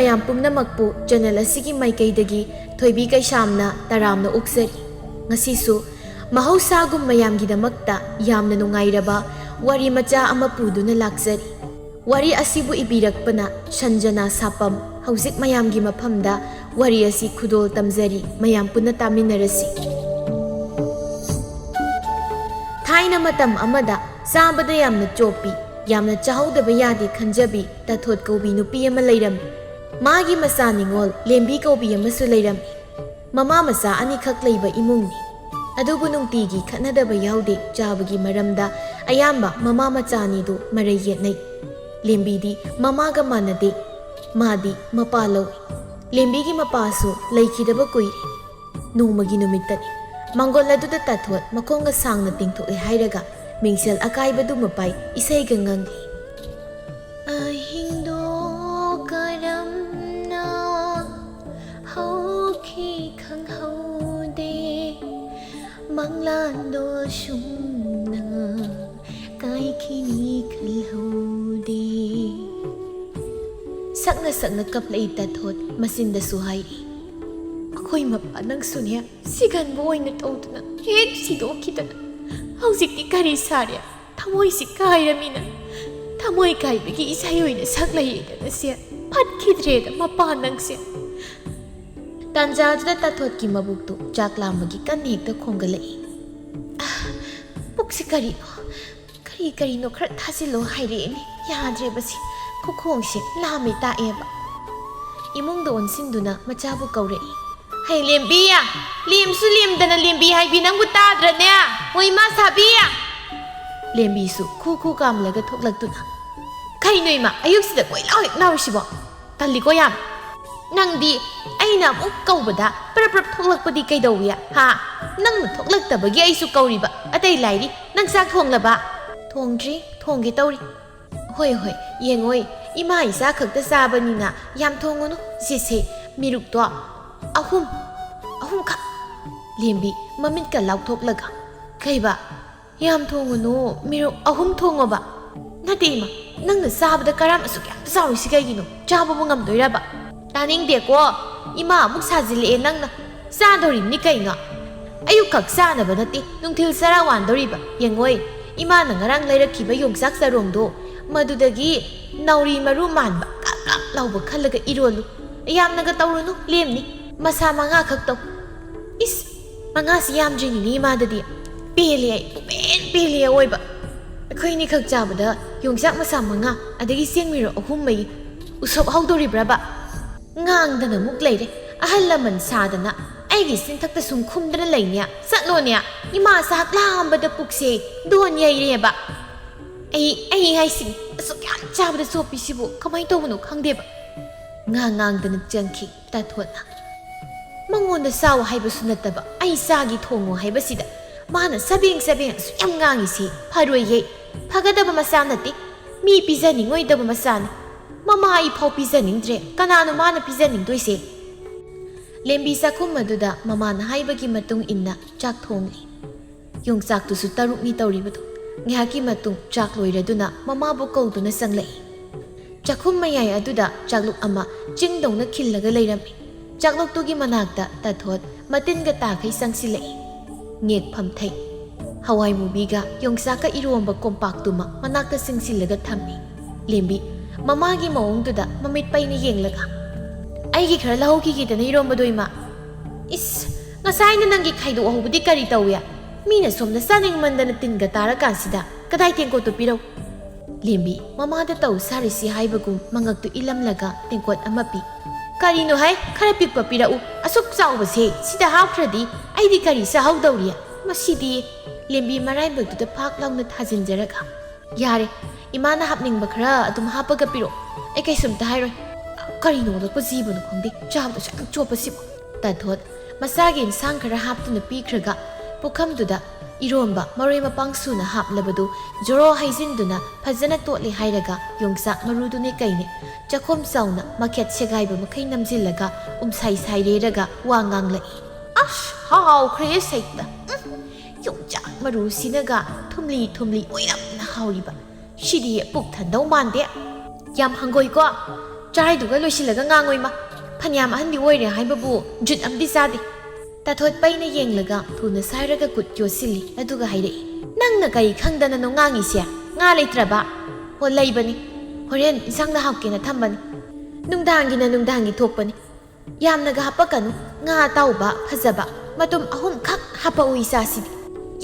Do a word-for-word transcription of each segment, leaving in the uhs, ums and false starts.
ꯃꯌꯥꯝ ꯄꯨꯝꯅꯃꯛꯄꯨ channel ꯑꯁꯤꯒꯤ ꯃꯥꯏꯀꯩꯗꯒꯤ ꯊꯣꯏꯕꯤ ꯀꯩꯁꯥꯝꯅ ꯇꯔꯥꯝꯅ ꯑꯣꯛꯆꯔꯤ꯫ ꯉꯁꯤꯁꯨ ꯃꯍꯧꯁꯥꯒꯨꯝ ꯃꯌꯥꯝꯒꯤꯗꯃꯛꯇ ꯌꯥꯝꯅ ꯅꯨꯡꯉꯥꯏꯔꯕ ꯋꯥꯔꯤ ꯃꯆꯥ ꯑꯃ ꯄꯨꯗꯨꯅ ꯂꯥꯛꯆꯔꯤ꯫ ꯋꯥꯔꯤ ꯑꯁꯤꯕꯨ ꯏꯕꯤꯔꯛꯄꯅ ꯁꯟꯖꯅꯥ ꯁꯥꯄꯝ꯫ ꯍꯧꯖꯤꯛ ꯃꯌꯥꯝꯒꯤ ꯃꯐꯝꯗ ꯋꯥꯔꯤ ꯑꯁꯤ ꯈꯨꯗꯣꯜ ꯇꯝꯖꯔꯤ, ꯃꯌꯥꯝ ꯄꯨꯟꯅ ꯇꯥꯃꯤꯟꯅꯔꯁꯤ꯫ ꯊꯥꯏꯅ ꯃꯇꯝ ꯑꯃꯗ ꯆꯥꯕꯗ ꯌꯥꯝꯅ ꯆꯣꯞꯄꯤ, ꯌꯥꯝꯅ ꯆꯥꯍꯧꯗꯕ ꯌꯥꯗꯦ ꯈꯟꯖꯕꯤ ꯇꯥꯊꯣꯠ ꯀꯧꯕꯤ ꯅꯨꯄꯤ ꯑꯃ ꯂꯩꯔꯝꯃꯤ꯫ ꯃꯥꯒꯤ ꯃꯆꯥ ꯅꯤꯉꯣꯜ ꯂꯦꯝꯕꯤ ꯀꯧꯕꯤ ꯑꯃꯁꯨ ꯂꯩꯔꯝꯃꯤ꯫ ꯃꯃꯥ ꯃꯆꯥ ꯑꯅꯤꯈꯛ ꯂꯩꯕ ꯏꯃꯨꯡꯅꯤ꯫ ꯑꯗꯨꯕꯨ ꯅꯨꯡꯇꯤꯒꯤ ꯈꯠꯅꯗꯕ ꯌꯥꯎꯗꯦ, ꯆꯥꯕꯒꯤ ꯃꯔꯝꯗ ꯑꯌꯥꯝꯕ ꯃꯃꯥ ꯃꯆꯥ ꯑꯅꯤꯗꯨ ꯃꯔꯩ ꯌꯦꯠꯅꯩ꯫ ꯂꯦꯝꯕꯤꯗꯤ ꯃꯃꯥꯒ ꯃꯥꯟꯅꯗꯦ, ꯃꯥꯗꯤ ꯃꯄꯥ ꯂꯧꯏ꯫ ꯂꯦꯝꯕꯤꯒꯤ ꯃꯄꯥꯁꯨ ꯂꯩꯈꯤꯗꯕ ꯀꯨꯏꯔꯦ꯫ ꯅꯣꯡꯃꯒꯤ ꯅꯨꯃꯤꯠꯇꯅꯤ꯫ ꯃꯥꯡꯒꯣꯜ ꯑꯗꯨꯗ ꯇꯥꯊꯣꯠ ꯃꯈꯣꯡꯒ ꯁꯥꯡꯅ ꯇꯤꯡꯊꯣꯛꯑꯦ ꯍꯥꯏꯔꯒ ꯃꯤꯡꯁꯦꯜ ꯑꯀꯥꯏꯕꯗꯨ ꯃꯄꯥꯏ ꯏꯁꯩꯒ ꯉꯪꯂꯤ꯫ ꯑꯍꯤꯡꯗꯣ ꯀꯔꯝꯅ ꯍꯧꯈꯤ ꯈꯪꯍꯧꯗꯦ, ꯃꯪꯂꯥꯟꯗꯣ ꯁꯨꯝꯅ ꯀꯥꯏꯈꯤꯅꯤ ꯈꯜꯍꯧꯗꯦ꯫ ꯁꯛꯅ ꯁꯛꯅ ꯀꯞꯂꯛꯏ ꯇꯥꯊꯣꯠ, ꯃꯆꯤꯟꯗꯁꯨ ꯍꯥꯏꯔꯤ꯫ ꯑꯩꯈꯣꯏ ꯃꯄꯥ ꯅꯪꯁꯨꯅꯦ, ꯁꯤꯒꯟꯕ ꯑꯣꯏꯅ ꯇꯧꯗꯨꯅ ꯍꯦꯛ ꯁꯤꯗꯣꯛꯈꯤꯗꯅ ꯍꯧꯖꯤꯛꯇꯤ ꯀꯔꯤ ꯁꯥꯔꯦ? ꯊꯃꯣꯏꯁꯤ ꯀꯥꯏꯔꯃꯤꯅ ꯊꯃꯣꯏ ꯀꯥꯏꯕꯒꯤ ꯏꯁꯩ ꯑꯣꯏꯅ ꯁꯛꯂꯛꯏꯗꯅ ꯁꯦ, ꯐꯠꯈꯤꯗ꯭ꯔꯦꯗ ꯃꯄꯥ ꯅꯪꯁꯦ꯫ ꯇꯥꯟꯖꯥꯗꯨꯗ ꯇꯥꯊꯣꯠꯀꯤ ꯃꯕꯨꯛꯇꯨ ꯆꯥꯛ ꯂꯥꯝꯕꯒꯤ ꯀꯟꯅ ꯍꯦꯛꯇ ꯈꯣꯡꯒꯠꯂꯛꯏ꯫ ꯑꯥ, ꯄꯨꯛꯁꯤ ꯀꯔꯤꯅꯣ, ꯀꯔꯤ ꯀꯔꯤꯅꯣ ꯈꯔ ꯊꯥꯖꯤꯜꯂꯣ ꯍꯥꯏꯔꯛꯑꯦꯅꯦ꯫ ꯌꯥꯗ꯭ꯔꯦꯕ ꯁꯤ, ꯈꯨꯈꯣꯡꯁꯦ ꯂꯥꯝꯃꯦ ꯇꯥꯛꯑꯦꯕ꯫ ꯏꯃꯨꯡꯗ ꯑꯣꯟꯁꯤꯟꯗꯨꯅ ꯃꯆꯥꯕꯨ ꯀꯧꯔꯛꯏ꯫ "ꯍꯩ ꯂꯦꯝꯕꯤ, ꯂꯦꯝꯁꯨ ꯂꯦꯝꯗꯅ ꯂꯦꯝꯕꯤ ꯍꯥꯏꯕꯤ ꯅꯪꯕꯨ ꯇꯥꯗ꯭ꯔꯅꯦ? ꯍꯣ ꯏꯃꯥ ꯁꯥꯕꯤ!" ꯂꯦꯝꯕꯤꯁꯨ ꯈꯨ ꯈꯨ ꯀꯥꯝꯂꯒ ꯊꯣꯛꯂꯛꯇꯨꯅ, "ꯀꯩꯅꯣ ꯏꯃꯥ, ꯑꯌꯨꯛꯁꯤꯗ ꯀꯣꯏ ꯂꯥꯎ ꯍꯦꯛ ꯂꯥꯎꯔꯤꯁꯤꯕꯣ? ꯇꯜꯂꯤꯀꯣ ꯌꯥꯝ꯫ ꯅꯪꯗꯤ ꯑꯩꯅ ꯑꯃꯨꯛ ꯀꯧꯕꯗ ꯄꯔꯞ ꯄꯔꯞ ꯊꯣꯛꯂꯛꯄꯗꯤ ꯀꯩꯗꯧꯏ? ꯍꯥ? ꯅꯪꯅ ꯊꯣꯛꯂꯛꯇꯕꯒꯤ ꯑꯩꯁꯨ ꯀꯧꯔꯤꯕ꯫ ꯑꯇꯩ ꯂꯥꯏꯔꯤ, ꯅꯪ ꯆꯥꯛ ꯊꯣꯡꯂꯕ?" "ꯊꯣꯡꯗ꯭ꯔꯤ, ꯊꯣꯡꯒꯦ ꯇꯧꯔꯤ꯫" "ꯍꯣꯏ, ꯍꯣꯏ, ꯌꯦꯡꯉꯣꯏ, ꯏꯃꯥ ꯏꯆꯥ ꯈꯛꯇ ꯆꯥꯕꯅꯤꯅ ꯌꯥꯝ ꯊꯣꯡꯉꯨꯅꯨ꯫ ꯁꯤꯁꯦ, ꯃꯤꯔꯨꯛꯇꯣ ꯑꯍꯨꯝ, ꯑꯍꯨꯝꯈꯛ꯫" ꯂꯦꯝꯕꯤ ꯃꯃꯤꯠꯀ ꯂꯥꯎꯊꯣꯛꯂꯒ, "ꯀꯩꯕ? ꯌꯥꯝ ꯊꯣꯡꯉꯨꯅꯨ, ꯃꯤꯔꯨꯛ ꯑꯍꯨꯝ ꯊꯣꯡꯉꯣꯕ?" "ꯅꯠꯇꯦ ꯏꯃꯥ, ꯅꯪꯅ ꯆꯥꯕꯗ ꯀꯔꯝ ꯑꯁꯨꯛ ꯌꯥꯝ ꯆꯥꯎꯔꯤꯁꯤ ꯀꯩꯒꯤꯅꯣ? ꯆꯥꯕꯕꯨ ꯉꯝꯗꯣꯏꯔꯕ? ꯇꯥꯅꯤꯡꯗꯦꯀꯣ꯫ ꯏꯃꯥ ꯑꯃꯨꯛ ꯁꯥꯖꯤꯜꯂꯛꯑꯦ ꯅꯪꯅ꯫ ꯆꯥꯗꯣꯔꯤꯕꯅꯤ ꯀꯩꯅꯣ꯫ ꯑꯌꯨꯛꯈꯛ ꯆꯥꯅꯕ ꯅꯠꯇꯦ, ꯅꯨꯡꯊꯤꯜ ꯆꯔꯥ ꯋꯥꯟꯗꯧꯔꯤꯕ꯫ ꯌꯦꯡꯉꯣꯏ, ꯏꯃꯥꯅ ꯉꯔꯥꯡ ꯂꯩꯔꯛꯈꯤꯕ ꯌꯣꯡꯆꯥꯛ ꯆꯔꯣꯡꯗꯣ, ꯃꯗꯨꯗꯒꯤ ꯅꯥꯎꯔꯤ ꯃꯔꯨ ꯃꯥꯟꯕ ꯀꯥꯛ ꯀꯥꯛ ꯂꯥꯎꯕ ꯈꯜꯂꯒ ꯏꯔꯣꯜꯂꯨ꯫ ꯌꯥꯝꯅꯒ ꯇꯧꯔꯨꯅꯨ, ꯂꯦꯝꯅꯤ꯫ ꯃꯁꯥ ꯃꯉꯥ ꯈꯛ ꯇꯧ꯫ ꯏꯁ, ꯃꯉꯥꯁꯤ ꯌꯥꯝꯗ꯭ꯔꯤꯅꯤꯅꯦ ꯏꯃꯥꯗꯗꯤ꯫ ꯄꯦꯜꯂꯦ ꯑꯩ, ꯄꯨꯡꯄꯦꯟ ꯄꯦꯜꯂꯦ ꯑꯑꯣꯏꯕ꯫ ꯑꯩꯈꯣꯏ ꯑꯅꯤꯈꯛ ꯆꯥꯕꯗ ꯌꯣꯡꯆꯥꯛ ꯃꯁꯥ ꯃꯉꯥ, ꯑꯗꯒꯤ ꯆꯦꯡ ꯃꯤꯔꯨꯛ ꯑꯍꯨꯝ ꯃꯔꯤ ꯎꯁꯣꯞ ꯍꯧꯗꯣꯔꯤꯕ꯭ꯔꯕ? ꯉꯥꯡꯗꯅ ꯑꯃꯨꯛ ꯂꯩꯔꯦ꯫ ꯑꯍꯜ ꯂꯃꯟ ꯁꯥꯗꯅ ꯑꯩꯒꯤ ꯆꯤꯟꯊꯛꯇ ꯁꯨꯝ ꯈꯨꯝꯗꯅ ꯂꯩꯅꯦ꯫ ꯆꯠꯂꯣꯅꯦ꯫ ꯏꯃꯥ ꯆꯥꯛ ꯂꯥꯝꯕꯗ ꯄꯨꯛꯁꯦ ꯗꯣꯟ ꯌꯩꯔꯦꯕ꯫ ꯑꯩ, ꯑꯩ ꯍꯥꯏꯁꯤꯅꯤ, ꯑꯁꯨꯛ ꯌꯥꯝ ꯆꯥꯕꯗ ꯆꯣꯞꯄꯤꯁꯤꯕꯨ ꯀꯃꯥꯏꯅ ꯇꯧꯕꯅꯣ ꯈꯪꯗꯦꯕ꯫ ꯉꯥꯡ ꯉꯥꯡꯗꯅ ꯆꯪꯈꯤ ꯇꯥꯊꯣꯠꯅ꯫ ꯃꯉꯣꯟꯗ ꯆꯥꯎ ꯍꯥꯏꯕꯁꯨ ꯅꯠꯇꯕ, ꯑꯩ ꯆꯥꯒꯤ ꯊꯣꯡꯉꯨ ꯍꯥꯏꯕꯁꯤꯗ ꯃꯥꯅ ꯆꯕꯦꯡ ꯆꯕꯦꯡ ꯑꯁꯨꯛ ꯌꯥꯝ ꯉꯥꯡꯉꯤꯁꯤ ꯐꯔꯣꯏꯌꯦ꯫ ꯐꯒꯗꯕ ꯃꯆꯥ ꯅꯠꯇꯦ꯫ ꯃꯤ ꯄꯤꯖꯅꯤꯡꯉꯣꯏꯗꯕ ꯃꯆꯥꯅꯤ꯫ ꯃꯃꯥ ꯑꯩ ꯐꯥꯎ ꯄꯤꯖꯅꯤꯡꯗ꯭ꯔꯦ, ꯀꯅꯥꯅꯣ ꯃꯥꯅ ꯄꯤꯖꯅꯤꯡꯗꯣꯏꯁꯦ? ꯂꯦꯝꯕꯤ ꯆꯥꯛꯈꯨꯝ ꯑꯗꯨꯗ ꯃꯃꯥꯅ ꯍꯥꯏꯕꯒꯤ ꯃꯇꯨꯡ ꯏꯟꯅ ꯆꯥꯛ ꯊꯣꯡꯂꯤ꯫ ꯌꯣꯡꯆꯥꯛꯇꯨꯁꯨ ꯇꯔꯨꯛꯅꯤ ꯇꯧꯔꯤꯕꯗꯨ꯫ ꯉꯥꯏꯍꯥꯛꯀꯤ ꯃꯇꯨꯡ ꯆꯥꯛ ꯂꯣꯏꯔꯗꯨꯅ ꯃꯃꯥꯕꯨ ꯀꯧꯗꯨꯅ ꯆꯪꯂꯛꯏ꯫ ꯆꯥꯛꯈꯨꯝ ꯃꯌꯥꯏ ꯑꯗꯨꯗ ꯆꯥꯛꯂꯨꯛ ꯑꯃ ꯆꯤꯡꯗꯧꯅ ꯈꯤꯜꯂꯒ ꯂꯩꯔꯝꯃꯤ꯫ ꯆꯥꯛꯂꯨꯛꯇꯨꯒꯤ ꯃꯅꯥꯛꯇ ꯇꯥꯊꯣꯠ ꯃꯇꯤꯟꯒ ꯇꯥꯈꯩ ꯆꯪꯁꯤꯜꯂꯛꯏ꯫ ꯉꯦꯛ ꯐꯝꯊꯩ꯫ ꯍꯋꯥꯏ ꯃꯨꯕꯤꯒ ꯌꯣꯡꯆꯥꯛꯀ ꯏꯔꯣꯝꯕ ꯀꯣꯝꯄꯥꯛꯇꯨꯃ ꯃꯅꯥꯛꯇ ꯆꯤꯡꯁꯤꯜꯂꯒ ꯊꯝꯃꯤ꯫ ꯂꯦꯝꯕꯤ ꯃꯃꯥꯒꯤ ꯃꯑꯣꯡꯗꯨꯗ ꯃꯃꯤꯠ ꯄꯩꯅ ꯌꯦꯡꯂꯒ, "ꯑꯩꯒꯤ ꯈꯔ ꯂꯧꯍꯧꯈꯤꯒꯦꯗꯅ ꯏꯔꯣꯝꯕꯗꯣ, ꯏꯃꯥ꯫ ꯏꯁ, ꯉꯁꯥꯏꯅ ꯅꯪꯒꯤ ꯈꯥꯏꯗꯣꯛꯍꯧꯕꯗꯤ ꯀꯔꯤ ꯇꯧꯏ? ꯃꯤꯅ ꯁꯣꯝꯗ ꯆꯥꯅꯤꯡꯃꯟꯗꯅ ꯇꯤꯟꯒ ꯇꯥꯔꯀꯥꯟꯁꯤꯗ ꯀꯗꯥꯏ ꯇꯦꯡꯀꯣꯠꯇꯣ ꯄꯤꯔꯧ?" ꯂꯦꯝꯕꯤ ꯃꯃꯥꯗ ꯇꯧ ꯁꯥꯔꯤꯁꯤ ꯍꯥꯏꯕꯒꯨꯝ ꯃꯉꯛꯇꯨ ꯏꯜꯂꯝꯂꯒ ꯇꯦꯡꯀꯣꯠ ꯑꯃ ꯄꯤ꯫ "ꯀꯔꯤꯅꯣ ꯍꯥꯏ? ꯈꯔ ꯄꯤꯛꯄ ꯄꯤꯔꯛꯎ꯫ ꯑꯁꯨꯛ ꯆꯥꯎꯕꯁꯦ ꯁꯤꯗ ꯍꯥꯞꯈ꯭ꯔꯗꯤ ꯑꯩꯗꯤ ꯀꯔꯤ ꯆꯥꯍꯧꯗꯧꯔꯤ? ꯃꯁꯤꯗꯤ!" ꯂꯦꯝꯕꯤ ꯃꯔꯥꯏꯕꯛꯇꯨꯗ ꯐꯥꯛ ꯂꯥꯎꯅ ꯊꯥꯖꯤꯟꯖꯔꯒ, "ꯌꯥꯔꯦ, ꯏꯃꯥꯅ ꯍꯥꯞꯅꯤꯡꯕ ꯈꯔ ꯑꯗꯨꯝ ꯍꯥꯞꯄꯒ ꯄꯤꯔꯛꯑꯣ꯫ ꯑꯩ ꯀꯩꯁꯨꯝꯇ ꯍꯥꯏꯔꯣꯏ꯫ ꯀꯔꯤꯅꯣ ꯑꯣꯜꯂꯛꯄ ꯖꯤꯕꯅꯣ ꯈꯪꯗꯦ, ꯆꯥꯕꯗꯁꯨ ꯌꯥꯝ ꯆꯣꯞꯄꯁꯤꯕꯨ!" ꯇꯥꯊꯣꯠ ꯃꯆꯥꯒꯤ ꯏꯟꯁꯥꯡ ꯈꯔ ꯍꯥꯞꯇꯨꯅ ꯄꯤꯈ꯭ꯔꯒ ꯄꯨꯈꯝꯗꯨꯗ ꯏꯔꯣꯝꯕ ꯃꯔꯣꯏ ꯃꯄꯥꯡ ꯁꯨꯅ ꯍꯥꯞꯂꯕꯗꯨ ꯖꯣꯔꯣ ꯍꯩꯖꯤꯟꯗꯨꯅ ꯐꯖꯅ ꯇꯣꯠꯂꯦ ꯍꯥꯏꯔꯒ ꯌꯣꯡꯆꯥꯛ ꯃꯔꯨꯗꯨꯅꯦ ꯀꯩꯅꯦ ꯆꯥꯛꯈꯣꯝ ꯆꯥꯎꯅ ꯃꯈꯦꯠ ꯁꯦꯒꯥꯏꯕ ꯃꯈꯩ ꯅꯝꯖꯤꯜꯂꯒ ꯎꯝꯁꯥꯏ ꯁꯥꯏꯔꯦꯔꯒ ꯋꯥ ꯉꯥꯡꯂꯛꯏ꯫ "ꯑꯁ, ꯍꯥꯎꯈ꯭ꯔꯦ ꯁꯩꯇ꯫ ꯎꯝ, ꯌꯣꯡꯆꯥꯛ ꯃꯔꯨꯁꯤꯅꯒ ꯊꯨꯝꯂꯤ ꯊꯨꯝꯂꯤ ꯑꯣꯏꯔꯞꯅ ꯍꯥꯎꯔꯤꯕ꯫ ꯁꯤꯗꯤ ꯄꯨꯛ ꯊꯟꯗꯧ ꯃꯥꯟꯗꯦ꯫ ꯌꯥꯝ ꯍꯪꯒꯣꯏꯀꯣ꯫ ꯆꯥꯏꯗꯨꯒ ꯂꯣꯏꯁꯤꯜꯂꯒ ꯉꯥꯡꯉꯣꯏꯃ꯫ ꯐꯅꯌꯥꯝ ꯑꯍꯟꯗꯤ ꯑꯣꯏꯔꯦ ꯍꯥꯏꯕꯕꯨ ꯖꯨꯠ ꯑꯃꯗꯤ ꯆꯥꯗꯦ꯫ ꯇꯥꯊꯣꯠ ꯄꯩꯅ ꯌꯦꯡꯂꯒ ꯊꯨꯅ ꯁꯥꯏꯔꯒ ꯈꯨꯠ ꯌꯣꯠꯁꯤꯜꯂꯤ, ꯑꯗꯨꯒ ꯍꯥꯏꯔꯛꯏ, "ꯅꯪꯅ ꯀꯔꯤ ꯈꯪꯗꯅꯅꯣ ꯉꯥꯡꯉꯤꯁꯦ? ꯉꯥ ꯂꯩꯇ꯭ꯔꯕ?" "ꯍꯣ, ꯂꯩꯕꯅꯤ꯫ ꯍꯣꯔꯦꯟ ꯏꯟꯁꯥꯡꯗ ꯍꯥꯞꯀꯦꯅ ꯊꯝꯕꯅꯤ꯫ ꯅꯨꯡꯗꯥꯡꯒꯤꯅ ꯅꯨꯡꯗꯥꯡꯒꯤ ꯊꯣꯛꯄꯅꯤ꯫ ꯌꯥꯝꯅꯒ ꯍꯥꯞꯄꯛꯀꯅꯨ꯫ ꯉꯥ ꯑꯇꯥꯎꯕ ꯐꯖꯕ ꯃꯇꯨꯝ ꯑꯍꯨꯝꯈꯛ ꯍꯥꯞꯄꯛꯎ ꯏꯆꯥꯁꯤꯗꯤ꯫"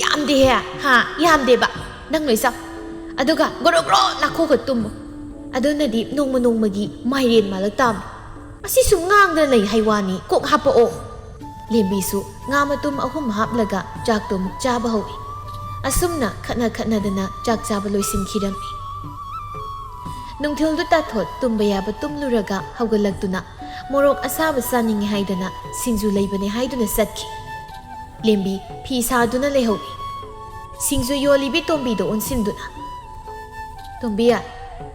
"ꯌꯥꯝꯗꯦꯍꯦ!" "ꯍꯥ? ꯌꯥꯝꯗꯦꯕ꯫ ꯅꯪ ꯂꯣꯏ ꯆꯥꯎ꯫ ꯑꯗꯨꯒ ꯒꯣꯔꯣ ꯒꯣꯔꯣ ꯅꯥꯈꯣꯛꯑꯒ ꯇꯨꯝꯃꯨ꯫ ꯑꯗꯨꯅꯗꯤ ꯅꯣꯡꯃ ꯅꯣꯡꯃꯒꯤ ꯃꯥꯏꯔꯦꯟ ꯃꯥꯜꯂꯛ ꯇꯥꯕꯅꯤ꯫ ꯑꯁꯤ ꯁꯨꯝ ꯉꯥꯡꯗꯅ ꯂꯩ ꯍꯥꯏ ꯋꯥꯅꯤ, ꯀꯣꯛ ꯍꯥꯞꯄꯛꯑꯣ꯫" ꯂꯦꯝꯕꯤꯁꯨ ꯉꯥ ꯃꯇꯨꯝ ꯑꯍꯨꯝ ꯍꯥꯞꯂꯒ ꯆꯥꯛꯇꯣ ꯑꯃꯨꯛ ꯆꯥꯕ ꯍꯧꯏ꯫ ꯑꯁꯨꯝꯅ ꯈꯠꯅ ꯈꯠꯅꯗꯅ ꯆꯥꯛ ꯆꯥꯕ ꯂꯣꯏꯁꯤꯟꯈꯤꯔꯝꯃꯤ꯫ ꯅꯨꯡꯊꯤꯜꯗꯨ ꯇꯥꯊꯣꯠ ꯇꯨꯝꯕ ꯌꯥꯕ ꯇꯨꯝꯂꯨꯔꯒ ꯍꯧꯒꯠꯂꯛꯇꯨꯅ ꯃꯣꯔꯣꯛ ꯑꯁꯥꯕ ꯆꯥꯅꯤꯡꯉꯤ ꯍꯥꯏꯗꯅ ꯁꯤꯡꯖꯨ ꯂꯩꯕꯅꯦ ꯍꯥꯏꯗꯨꯅ ꯆꯠꯈꯤ꯫ ꯂꯦꯝꯕꯤ ꯐꯤ ꯁꯥꯗꯨꯅ ꯂꯩꯍꯧꯏ꯫ ꯁꯤꯡꯖꯨ ꯌꯣꯜꯂꯤꯕꯤ ꯇꯣꯝꯕꯤꯗꯣ ꯑꯣꯟꯁꯤꯟꯗꯨꯅ, "ꯇꯣꯝꯕꯤ,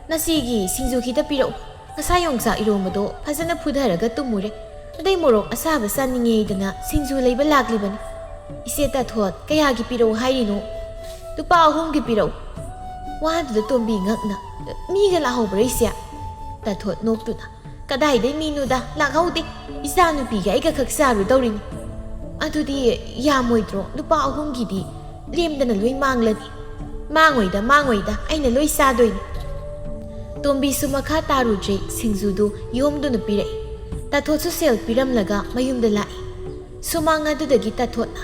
ꯉꯁꯤꯒꯤ ꯁꯤꯡꯖꯨ ꯈꯤꯇ ꯄꯤꯔꯛꯎ꯫ ꯉꯁꯥꯏ ꯌꯣꯡꯆꯥꯛ ꯏꯔꯣꯝꯕꯗꯣ ꯐꯖꯅ ꯐꯨꯊꯔꯒ ꯇꯨꯝꯃꯨꯔꯦ꯫ ꯑꯗꯩ ꯃꯣꯔꯣꯛ ꯑꯁꯥꯕ ꯆꯥꯅꯤꯡꯉꯦꯗꯅ ꯁꯤꯡꯖꯨ ꯂꯩꯕ ꯂꯥꯛꯂꯤꯕꯅꯤ꯫ ꯏꯆꯦ ꯇꯥꯊꯣꯠ, ꯀꯌꯥꯒꯤ ꯄꯤꯔꯛꯎ ꯍꯥꯏꯔꯤꯅꯣ?" "ꯂꯨꯄꯥ ꯑꯍꯨꯝꯒꯤ ꯄꯤꯔꯛꯎ꯫" ꯋꯥꯗꯨꯗ ꯇꯣꯝꯕꯤ ꯉꯛꯅ, "ꯃꯤꯒ ꯂꯥꯛꯍꯧꯕ꯭ꯔꯥ ꯏꯆꯦ?" ꯇꯥꯊꯣꯠ ꯅꯣꯛꯇꯨꯅ, "ꯀꯗꯥꯏꯗꯩ ꯃꯤꯅꯣꯗ, ꯂꯥꯛꯍꯧꯗꯦ꯫ ꯏꯆꯥꯅꯨꯄꯤꯒ ꯑꯩꯒ ꯈꯛ ꯆꯥꯔꯨꯗꯧꯔꯤꯅꯤ꯫" "ꯑꯗꯨꯗꯤ ꯌꯥꯝꯃꯣꯏꯗ꯭ꯔꯣ? ꯂꯨꯄꯥ ꯑꯍꯨꯝꯒꯤꯗꯤ ꯂꯦꯝꯗꯅ ꯂꯣꯏ ꯃꯥꯡꯂꯅꯤ꯫" "ꯃꯥꯡꯉꯣꯏꯗ, ꯃꯥꯡꯉꯣꯏꯗ, ꯑꯩꯅ ꯂꯣꯏ ꯆꯥꯗꯣꯏꯅꯤ꯫" ꯇꯣꯝꯕꯤꯁꯨ ꯃꯈꯥ ꯇꯥꯔꯨꯗ꯭ꯔꯦ, ꯁꯤꯡꯖꯨꯗꯨ ꯌꯣꯝꯗꯨꯅ ꯄꯤꯔꯛꯏ꯫ ꯇꯥꯊꯣꯠꯁꯨ ꯁꯦꯜ ꯄꯤꯔꯝꯂꯒ ꯃꯌꯨꯝꯗ ꯂꯥꯛꯏ꯫ ꯁꯨꯃꯥꯡ ꯑꯗꯨꯗꯒꯤ ꯇꯥꯊꯣꯠꯅ,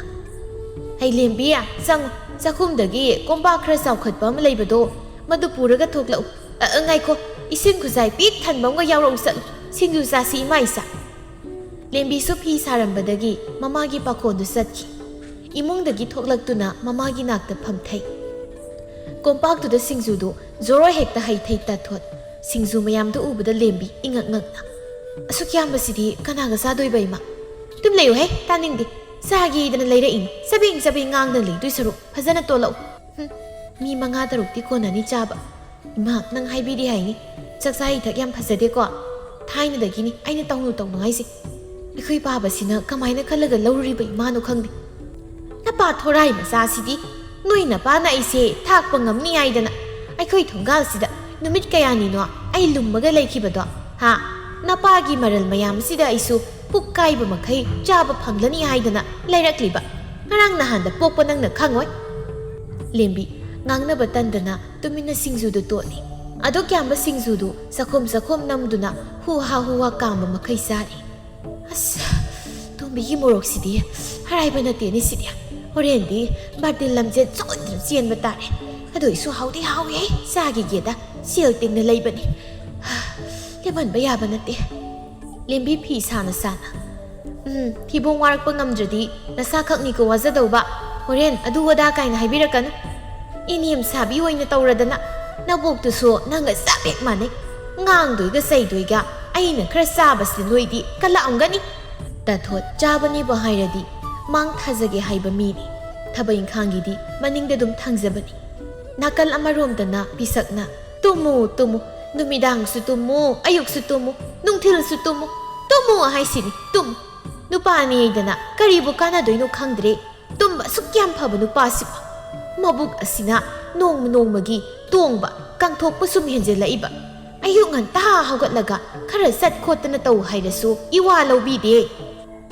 "ꯍꯩ ꯂꯦꯝꯕꯤ, ꯆꯪꯉꯨ, ꯆꯥꯛꯈꯨꯝꯗꯒꯤ ꯀꯣꯝꯄꯥꯛ ꯈꯔ ꯆꯥꯎꯈꯠꯄ ꯑꯃ ꯂꯩꯕꯗꯣ, ꯃꯗꯨ ꯄꯨꯔꯒ ꯊꯣꯛꯂꯛꯎ꯫ ꯑ, ꯑ, ꯉꯥꯏꯈꯣ, ꯏꯁꯤꯡ ꯈꯨꯖꯥꯏ ꯄꯤꯛ ꯊꯟꯕ ꯑꯃꯒ ꯌꯥꯎꯔꯛꯎ, ꯆꯠꯂꯨ, ꯁꯤꯡꯖꯨ ꯆꯥꯁꯤ ꯏꯃꯥ ꯏꯆꯥ꯫" ꯂꯦꯝꯕꯤꯁꯨ ꯐꯤ ꯁꯥꯔꯝꯕꯗꯒꯤ ꯃꯃꯥꯒꯤ ꯄꯥꯈꯣꯟꯗꯨ ꯆꯠꯈꯤ꯫ ꯏꯃꯨꯡꯗꯒꯤ ꯊꯣꯛꯂꯛꯇꯨꯅ ꯃꯃꯥꯒꯤ ꯅꯥꯛꯇ ꯐꯝꯊꯩ꯫ ꯀꯣꯝꯄꯥꯛꯇꯨꯗ ꯁꯤꯡꯖꯨꯗꯨ ꯖꯣꯔꯣ ꯍꯦꯛꯇ ꯍꯩꯊꯩ ꯇꯥꯊꯣꯠ꯫ ꯁꯤꯡꯖꯨ ꯃꯌꯥꯝꯗꯨ ꯎꯕꯗ ꯂꯦꯝꯕꯤ ꯏꯉꯛ ꯉꯛꯅ, "ꯑꯁꯨꯛ ꯌꯥꯝꯕꯁꯤꯗꯤ ꯀꯅꯥꯒ ꯆꯥꯗꯣꯏꯕ ꯏꯃꯥ?" "ꯑꯗꯨꯝ ꯂꯩꯌꯨꯍꯦ, ꯇꯥꯅꯤꯡꯗꯦ꯫ ꯆꯥꯒꯦꯗꯅ ꯂꯩꯔꯛꯏꯅꯤ꯫ ꯆꯕꯦꯡ ꯆꯕꯦꯡ ꯉꯥꯡꯗꯅ ꯂꯩꯗꯣꯏ ꯁꯔꯨꯛ ꯐꯖꯅ ꯇꯣꯜꯂꯛꯎ꯫ ꯍꯨꯝ, ꯃꯤ ꯃꯉꯥ ꯇꯔꯨꯛꯇꯤ ꯀꯣꯟꯅꯅꯤ ꯆꯥꯕ꯫" "ꯏꯃꯥ, ꯅꯪ ꯍꯥꯏꯕꯤꯔꯤ ꯍꯥꯏꯅꯤ꯫ ꯆꯥꯛꯆꯥ ꯏꯊꯛ ꯌꯥꯝ ꯐꯖꯗꯦꯀꯣ꯫ ꯊꯥꯏꯅꯗꯒꯤꯅꯤ ꯑꯩꯅ ꯇꯧꯅꯨ ꯇꯧꯅꯨ ꯍꯥꯏꯁꯦ꯫ ꯑꯩꯈꯣꯏ ꯄꯥꯕꯁꯤꯅ ꯀꯃꯥꯏꯅ ꯈꯜꯂꯒ ꯂꯧꯔꯨꯔꯤꯕ ꯏꯃꯥꯅꯣ ꯈꯪꯗꯦ꯫ ꯅꯄꯥ ꯊꯣꯔꯥꯏ ꯃꯆꯥꯁꯤꯗꯤ ꯅꯣꯏ ꯅꯄꯥꯅ ꯑꯩꯁꯦ ꯊꯥꯛꯄ ꯉꯝꯅꯤ ꯍꯥꯏꯗꯅ ꯑꯩꯈꯣꯏ ꯊꯣꯡꯒꯥꯜꯁꯤꯗ ꯅꯨꯃꯤꯠ ꯀꯌꯥꯅꯤꯅꯣ ꯑꯩ ꯂꯨꯝꯃꯒ ꯂꯩꯈꯤꯕꯗꯣ? ꯍꯥ? ꯅꯄꯥꯒꯤ ꯃꯔꯜ ꯃꯌꯥꯝꯁꯤꯗ ꯑꯩꯁꯨ ꯄꯨꯛ ꯀꯥꯏꯕ ꯃꯈꯩ ꯆꯥꯕ ꯐꯪꯂꯅꯤ ꯍꯥꯏꯗꯅ ꯂꯩꯔꯛꯂꯤꯕ꯫ ꯉꯔꯥꯡ ꯅꯍꯥꯟꯗ ꯄꯣꯛꯄ ꯅꯪꯅ ꯈꯪꯉꯣꯏ꯫ ꯂꯦꯝꯕꯤ ꯉꯥꯡꯅꯕ ꯇꯟꯗꯅ ꯇꯨꯃꯤꯟꯅ ꯁꯤꯡꯖꯨꯗꯨ ꯇꯣꯠꯂꯤ꯫ ꯑꯗꯨꯛ ꯌꯥꯝꯕ ꯁꯤꯡꯖꯨꯗꯨ ꯆꯈꯣꯝ ꯆꯈꯣꯝ ꯅꯝꯗꯨꯅ ꯍꯨ ꯍꯥ ꯍꯨ ꯍꯥ ꯀꯥꯝꯕ ꯃꯈꯩ ꯆꯥꯔꯤ꯫ ꯑꯁ, ꯇꯣꯝꯕꯤꯒꯤ ꯃꯣꯔꯣꯛꯁꯤꯗꯤ ꯑꯔꯥꯏꯕ ꯅꯠꯇꯦꯅꯦ ꯁꯤꯗꯤ꯫ ꯍꯣꯔꯦꯟꯗꯤ ꯕꯥꯔꯇꯤꯟ ꯂꯝꯖꯦꯟ ꯁꯣꯏꯗꯅ ꯆꯦꯟꯕ ꯇꯥꯔꯦ꯫ ꯑꯗꯨꯏꯁꯨ ꯍꯥꯎꯗꯤ ꯍꯥꯎꯋꯦ, ꯆꯥꯈꯤꯒꯦꯗ꯫ ꯁꯦꯜ ꯇꯤꯡꯅ ꯂꯩꯕꯅꯤ꯫ ꯂꯦꯞꯍꯟꯕ ꯌꯥꯕ ꯅꯠꯇꯦ꯫ ꯂꯦꯝꯕꯤ ꯐꯤ ꯁꯥꯅ ꯁꯥꯅ, "ꯎꯝ, ꯊꯤꯕꯣꯡ ꯋꯥꯔꯛꯄ ꯉꯝꯗ꯭ꯔꯗꯤ ꯅꯁꯥꯈꯛꯅꯤꯀꯣ ꯋꯥꯖꯗꯧꯕ꯫ ꯍꯣꯔꯦꯟ ꯑꯗꯨ ꯑꯗꯥ ꯀꯥꯏꯅ ꯍꯥꯏꯕꯤꯔꯛꯀꯅꯨ꯫ ꯏꯅꯦꯝ ꯁꯥꯕꯤ ꯑꯣꯏꯅ ꯇꯧꯔꯗꯅ꯫ ꯅꯕꯣꯛꯇꯨꯁꯨ ꯅꯪꯒ ꯆꯞ ꯍꯦꯛ ꯃꯥꯟꯅꯩ꯫ ꯉꯥꯡꯗꯣꯏꯒ ꯆꯩꯗꯣꯏꯒ ꯑꯩꯅ ꯈꯔ ꯆꯥꯕꯁꯤꯗ ꯅꯣꯏꯗꯤ ꯀꯜꯂꯛꯑꯝꯒꯅꯤ꯫" ꯇꯥꯊꯣꯠ ꯆꯥꯕꯅꯦꯕꯨ ꯍꯥꯏꯔꯗꯤ ꯃꯥꯡ ꯊꯥꯖꯒꯦ ꯍꯥꯏꯕ ꯃꯤꯅꯤ꯫ ꯊꯕꯛ ꯏꯪꯈꯥꯡꯒꯤꯗꯤ ꯃꯅꯤꯡꯗ ꯑꯗꯨꯝ ꯊꯥꯡꯖꯕꯅꯤ꯫ ꯅꯥꯀꯜ ꯑꯃꯔꯣꯝꯗꯅ ꯄꯤꯁꯛꯅ, "ꯇꯨꯝꯃꯨ, ꯇꯨꯝꯃꯨ, ꯅꯨꯃꯤꯗꯥꯡꯁꯨ ꯇꯨꯝꯃꯨ, ꯑꯌꯨꯛꯁꯨ ꯇꯨꯝꯃꯨ, ꯅꯨꯡꯊꯤꯜꯁꯨ ꯇꯨꯝꯃꯨ, ꯇꯨꯝꯃꯨ ꯍꯥꯏꯁꯤꯅꯤ, ꯇꯨꯝꯃꯨ꯫ ꯅꯨꯄꯥꯅꯤ ꯍꯥꯏꯗꯅ ꯀꯔꯤꯕꯨ ꯀꯥꯟꯅꯗꯣꯏꯅꯣ ꯈꯪꯗ꯭ꯔꯦ꯫ ꯇꯨꯝꯕ ꯑꯁꯨꯛ ꯌꯥꯝ ꯐꯕ ꯅꯨꯄꯥꯁꯤꯕꯨ꯫ ꯃꯕꯨꯛ ꯑꯁꯤꯅ ꯅꯣꯡꯃ ꯅꯣꯡꯃꯒꯤ ꯇꯣꯡꯕ, ꯀꯪꯊꯣꯛꯄ ꯁꯨꯝ ꯍꯦꯟꯖꯤꯜꯂꯛꯏꯕ꯫ ꯑꯌꯨꯛ ꯉꯟꯇꯥ ꯍꯧꯒꯠꯂꯒ ꯈꯔ ꯆꯠ ꯈꯣꯠꯇꯅ ꯇꯧ ꯍꯥꯏꯔꯁꯨ ꯏꯋꯥ ꯂꯧꯕꯤꯗꯦ꯫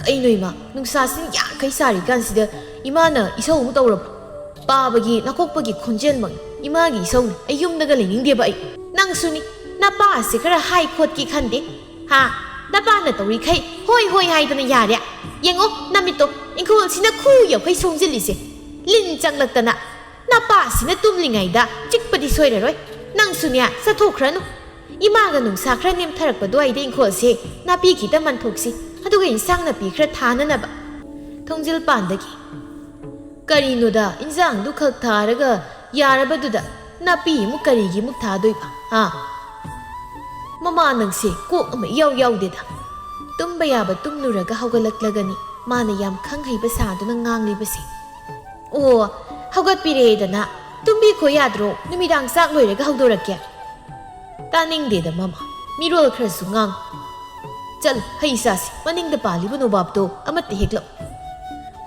ꯀꯩꯅꯣ ꯏꯃꯥ, ꯅꯨꯡꯁꯥꯁꯤꯅ ꯌꯥꯡꯈꯩ ꯁꯥꯔꯤ ꯀꯥꯟꯁꯤꯗ ꯏꯃꯥꯅ ꯏꯁꯧ ꯑꯃꯨꯛ ꯇꯧꯔꯕ? ꯄꯥꯕꯒꯤ ꯅꯥꯀꯣꯛꯄꯒꯤ ꯈꯣꯟꯖꯦꯜꯃꯛ ꯏꯃꯥꯒꯤ ꯏꯁꯧꯅꯤ꯫ ꯑꯩ ꯌꯨꯝꯗꯒ ꯂꯩꯅꯤꯡꯗꯦꯕ ꯑꯩ꯫" "ꯅꯪꯁꯨꯅꯤ, ꯅꯄꯥ ꯑꯁꯤ ꯈꯔ ꯍꯥꯏ ꯈꯣꯠꯀꯦ ꯈꯟꯗꯦ꯫ ꯍꯥ? ꯅꯄꯥꯅ ꯇꯧꯔꯤꯈꯩ ꯍꯣꯏ ꯍꯣꯏ ꯍꯥꯏꯗꯅ ꯌꯥꯔꯦ꯫ ꯌꯦꯡꯉꯣ ꯅꯃꯤꯠꯇꯣ, ꯏꯪꯈꯣꯜꯁꯤꯅ ꯈꯨ ꯌꯧꯈꯩ ꯁꯣꯡꯖꯤꯜꯂꯤꯁꯦ꯫ ꯂꯤꯟ ꯆꯪꯂꯛꯇꯅ꯫ ꯅꯄꯥꯁꯤꯅ ꯇꯨꯝꯂꯤꯉꯩꯗ ꯆꯤꯛꯄꯗꯤ ꯁꯣꯏꯔꯔꯣꯏ꯫ ꯅꯪꯁꯨꯅꯦ, ꯆꯠꯊꯣꯛꯈ꯭ꯔꯅꯨ꯫ ꯏꯃꯥꯒ ꯅꯨꯡꯁꯥ ꯈꯔ ꯅꯦꯝꯊꯔꯛꯄ ꯑꯗꯨꯋꯥꯏꯗ ꯏꯪꯈꯣꯜꯁꯦ ꯅꯥꯄꯤ ꯈꯤꯇ ꯃꯟꯊꯣꯛꯁꯤ, ꯑꯗꯨꯒ ꯏꯟꯁꯥꯡ ꯅꯥꯄꯤ ꯈꯔ ꯊꯥꯅꯅꯕ꯫" ꯊꯣꯡꯖꯤꯜ ꯄꯥꯟꯗꯒꯤ, "ꯀꯔꯤꯅꯣꯗ, ꯏꯟꯁꯥꯡꯗꯨ ꯈꯛ ꯊꯥꯔꯒ ꯌꯥꯔꯕꯗꯨꯗ ꯅꯥꯄꯤ ꯑꯃꯨꯛ ꯀꯔꯤꯒꯤ ꯑꯃꯨꯛ ꯊꯥꯗꯣꯏꯕ? ꯍꯥ? ꯃꯃꯥ ꯅꯪꯁꯦ ꯀꯣꯛ ꯑꯃ ꯏꯌꯥꯎ ꯌꯥꯎꯗꯦꯗ꯫" ꯇꯨꯝꯕ ꯌꯥꯕ ꯇꯨꯝꯂꯨꯔꯒ ꯍꯧꯒꯠꯂꯛꯂꯒꯅꯤ ꯃꯥꯅ ꯌꯥꯝ ꯈꯪ ꯍꯩꯕ ꯁꯥꯗꯨꯅ ꯉꯥꯡꯂꯤꯕꯁꯦ꯫ "ꯑꯣ, ꯍꯧꯒꯠꯄꯤꯔꯦꯗꯅ꯫ ꯇꯨꯝꯕꯤꯈꯣ ꯌꯥꯗ꯭ꯔꯣ? ꯅꯨꯃꯤꯗꯥꯡ ꯆꯥꯛ ꯂꯣꯏꯔꯒ ꯍꯧꯗꯣꯔꯛꯀꯦ꯫" "ꯇꯥꯅꯤꯡꯗꯦꯗ ꯃꯃꯥ, ꯃꯤꯔꯣꯜ ꯈꯔꯁꯨ ꯉꯥꯡ꯫ ꯆꯠꯂꯨ, ꯍꯩ ꯆꯥꯁꯤ, ꯃꯅꯤꯡꯗ ꯄꯥꯜꯂꯤꯕ ꯅꯣꯕꯥꯞꯇꯣ ꯑꯃꯠꯇ ꯍꯦꯛꯂꯛꯎ꯫"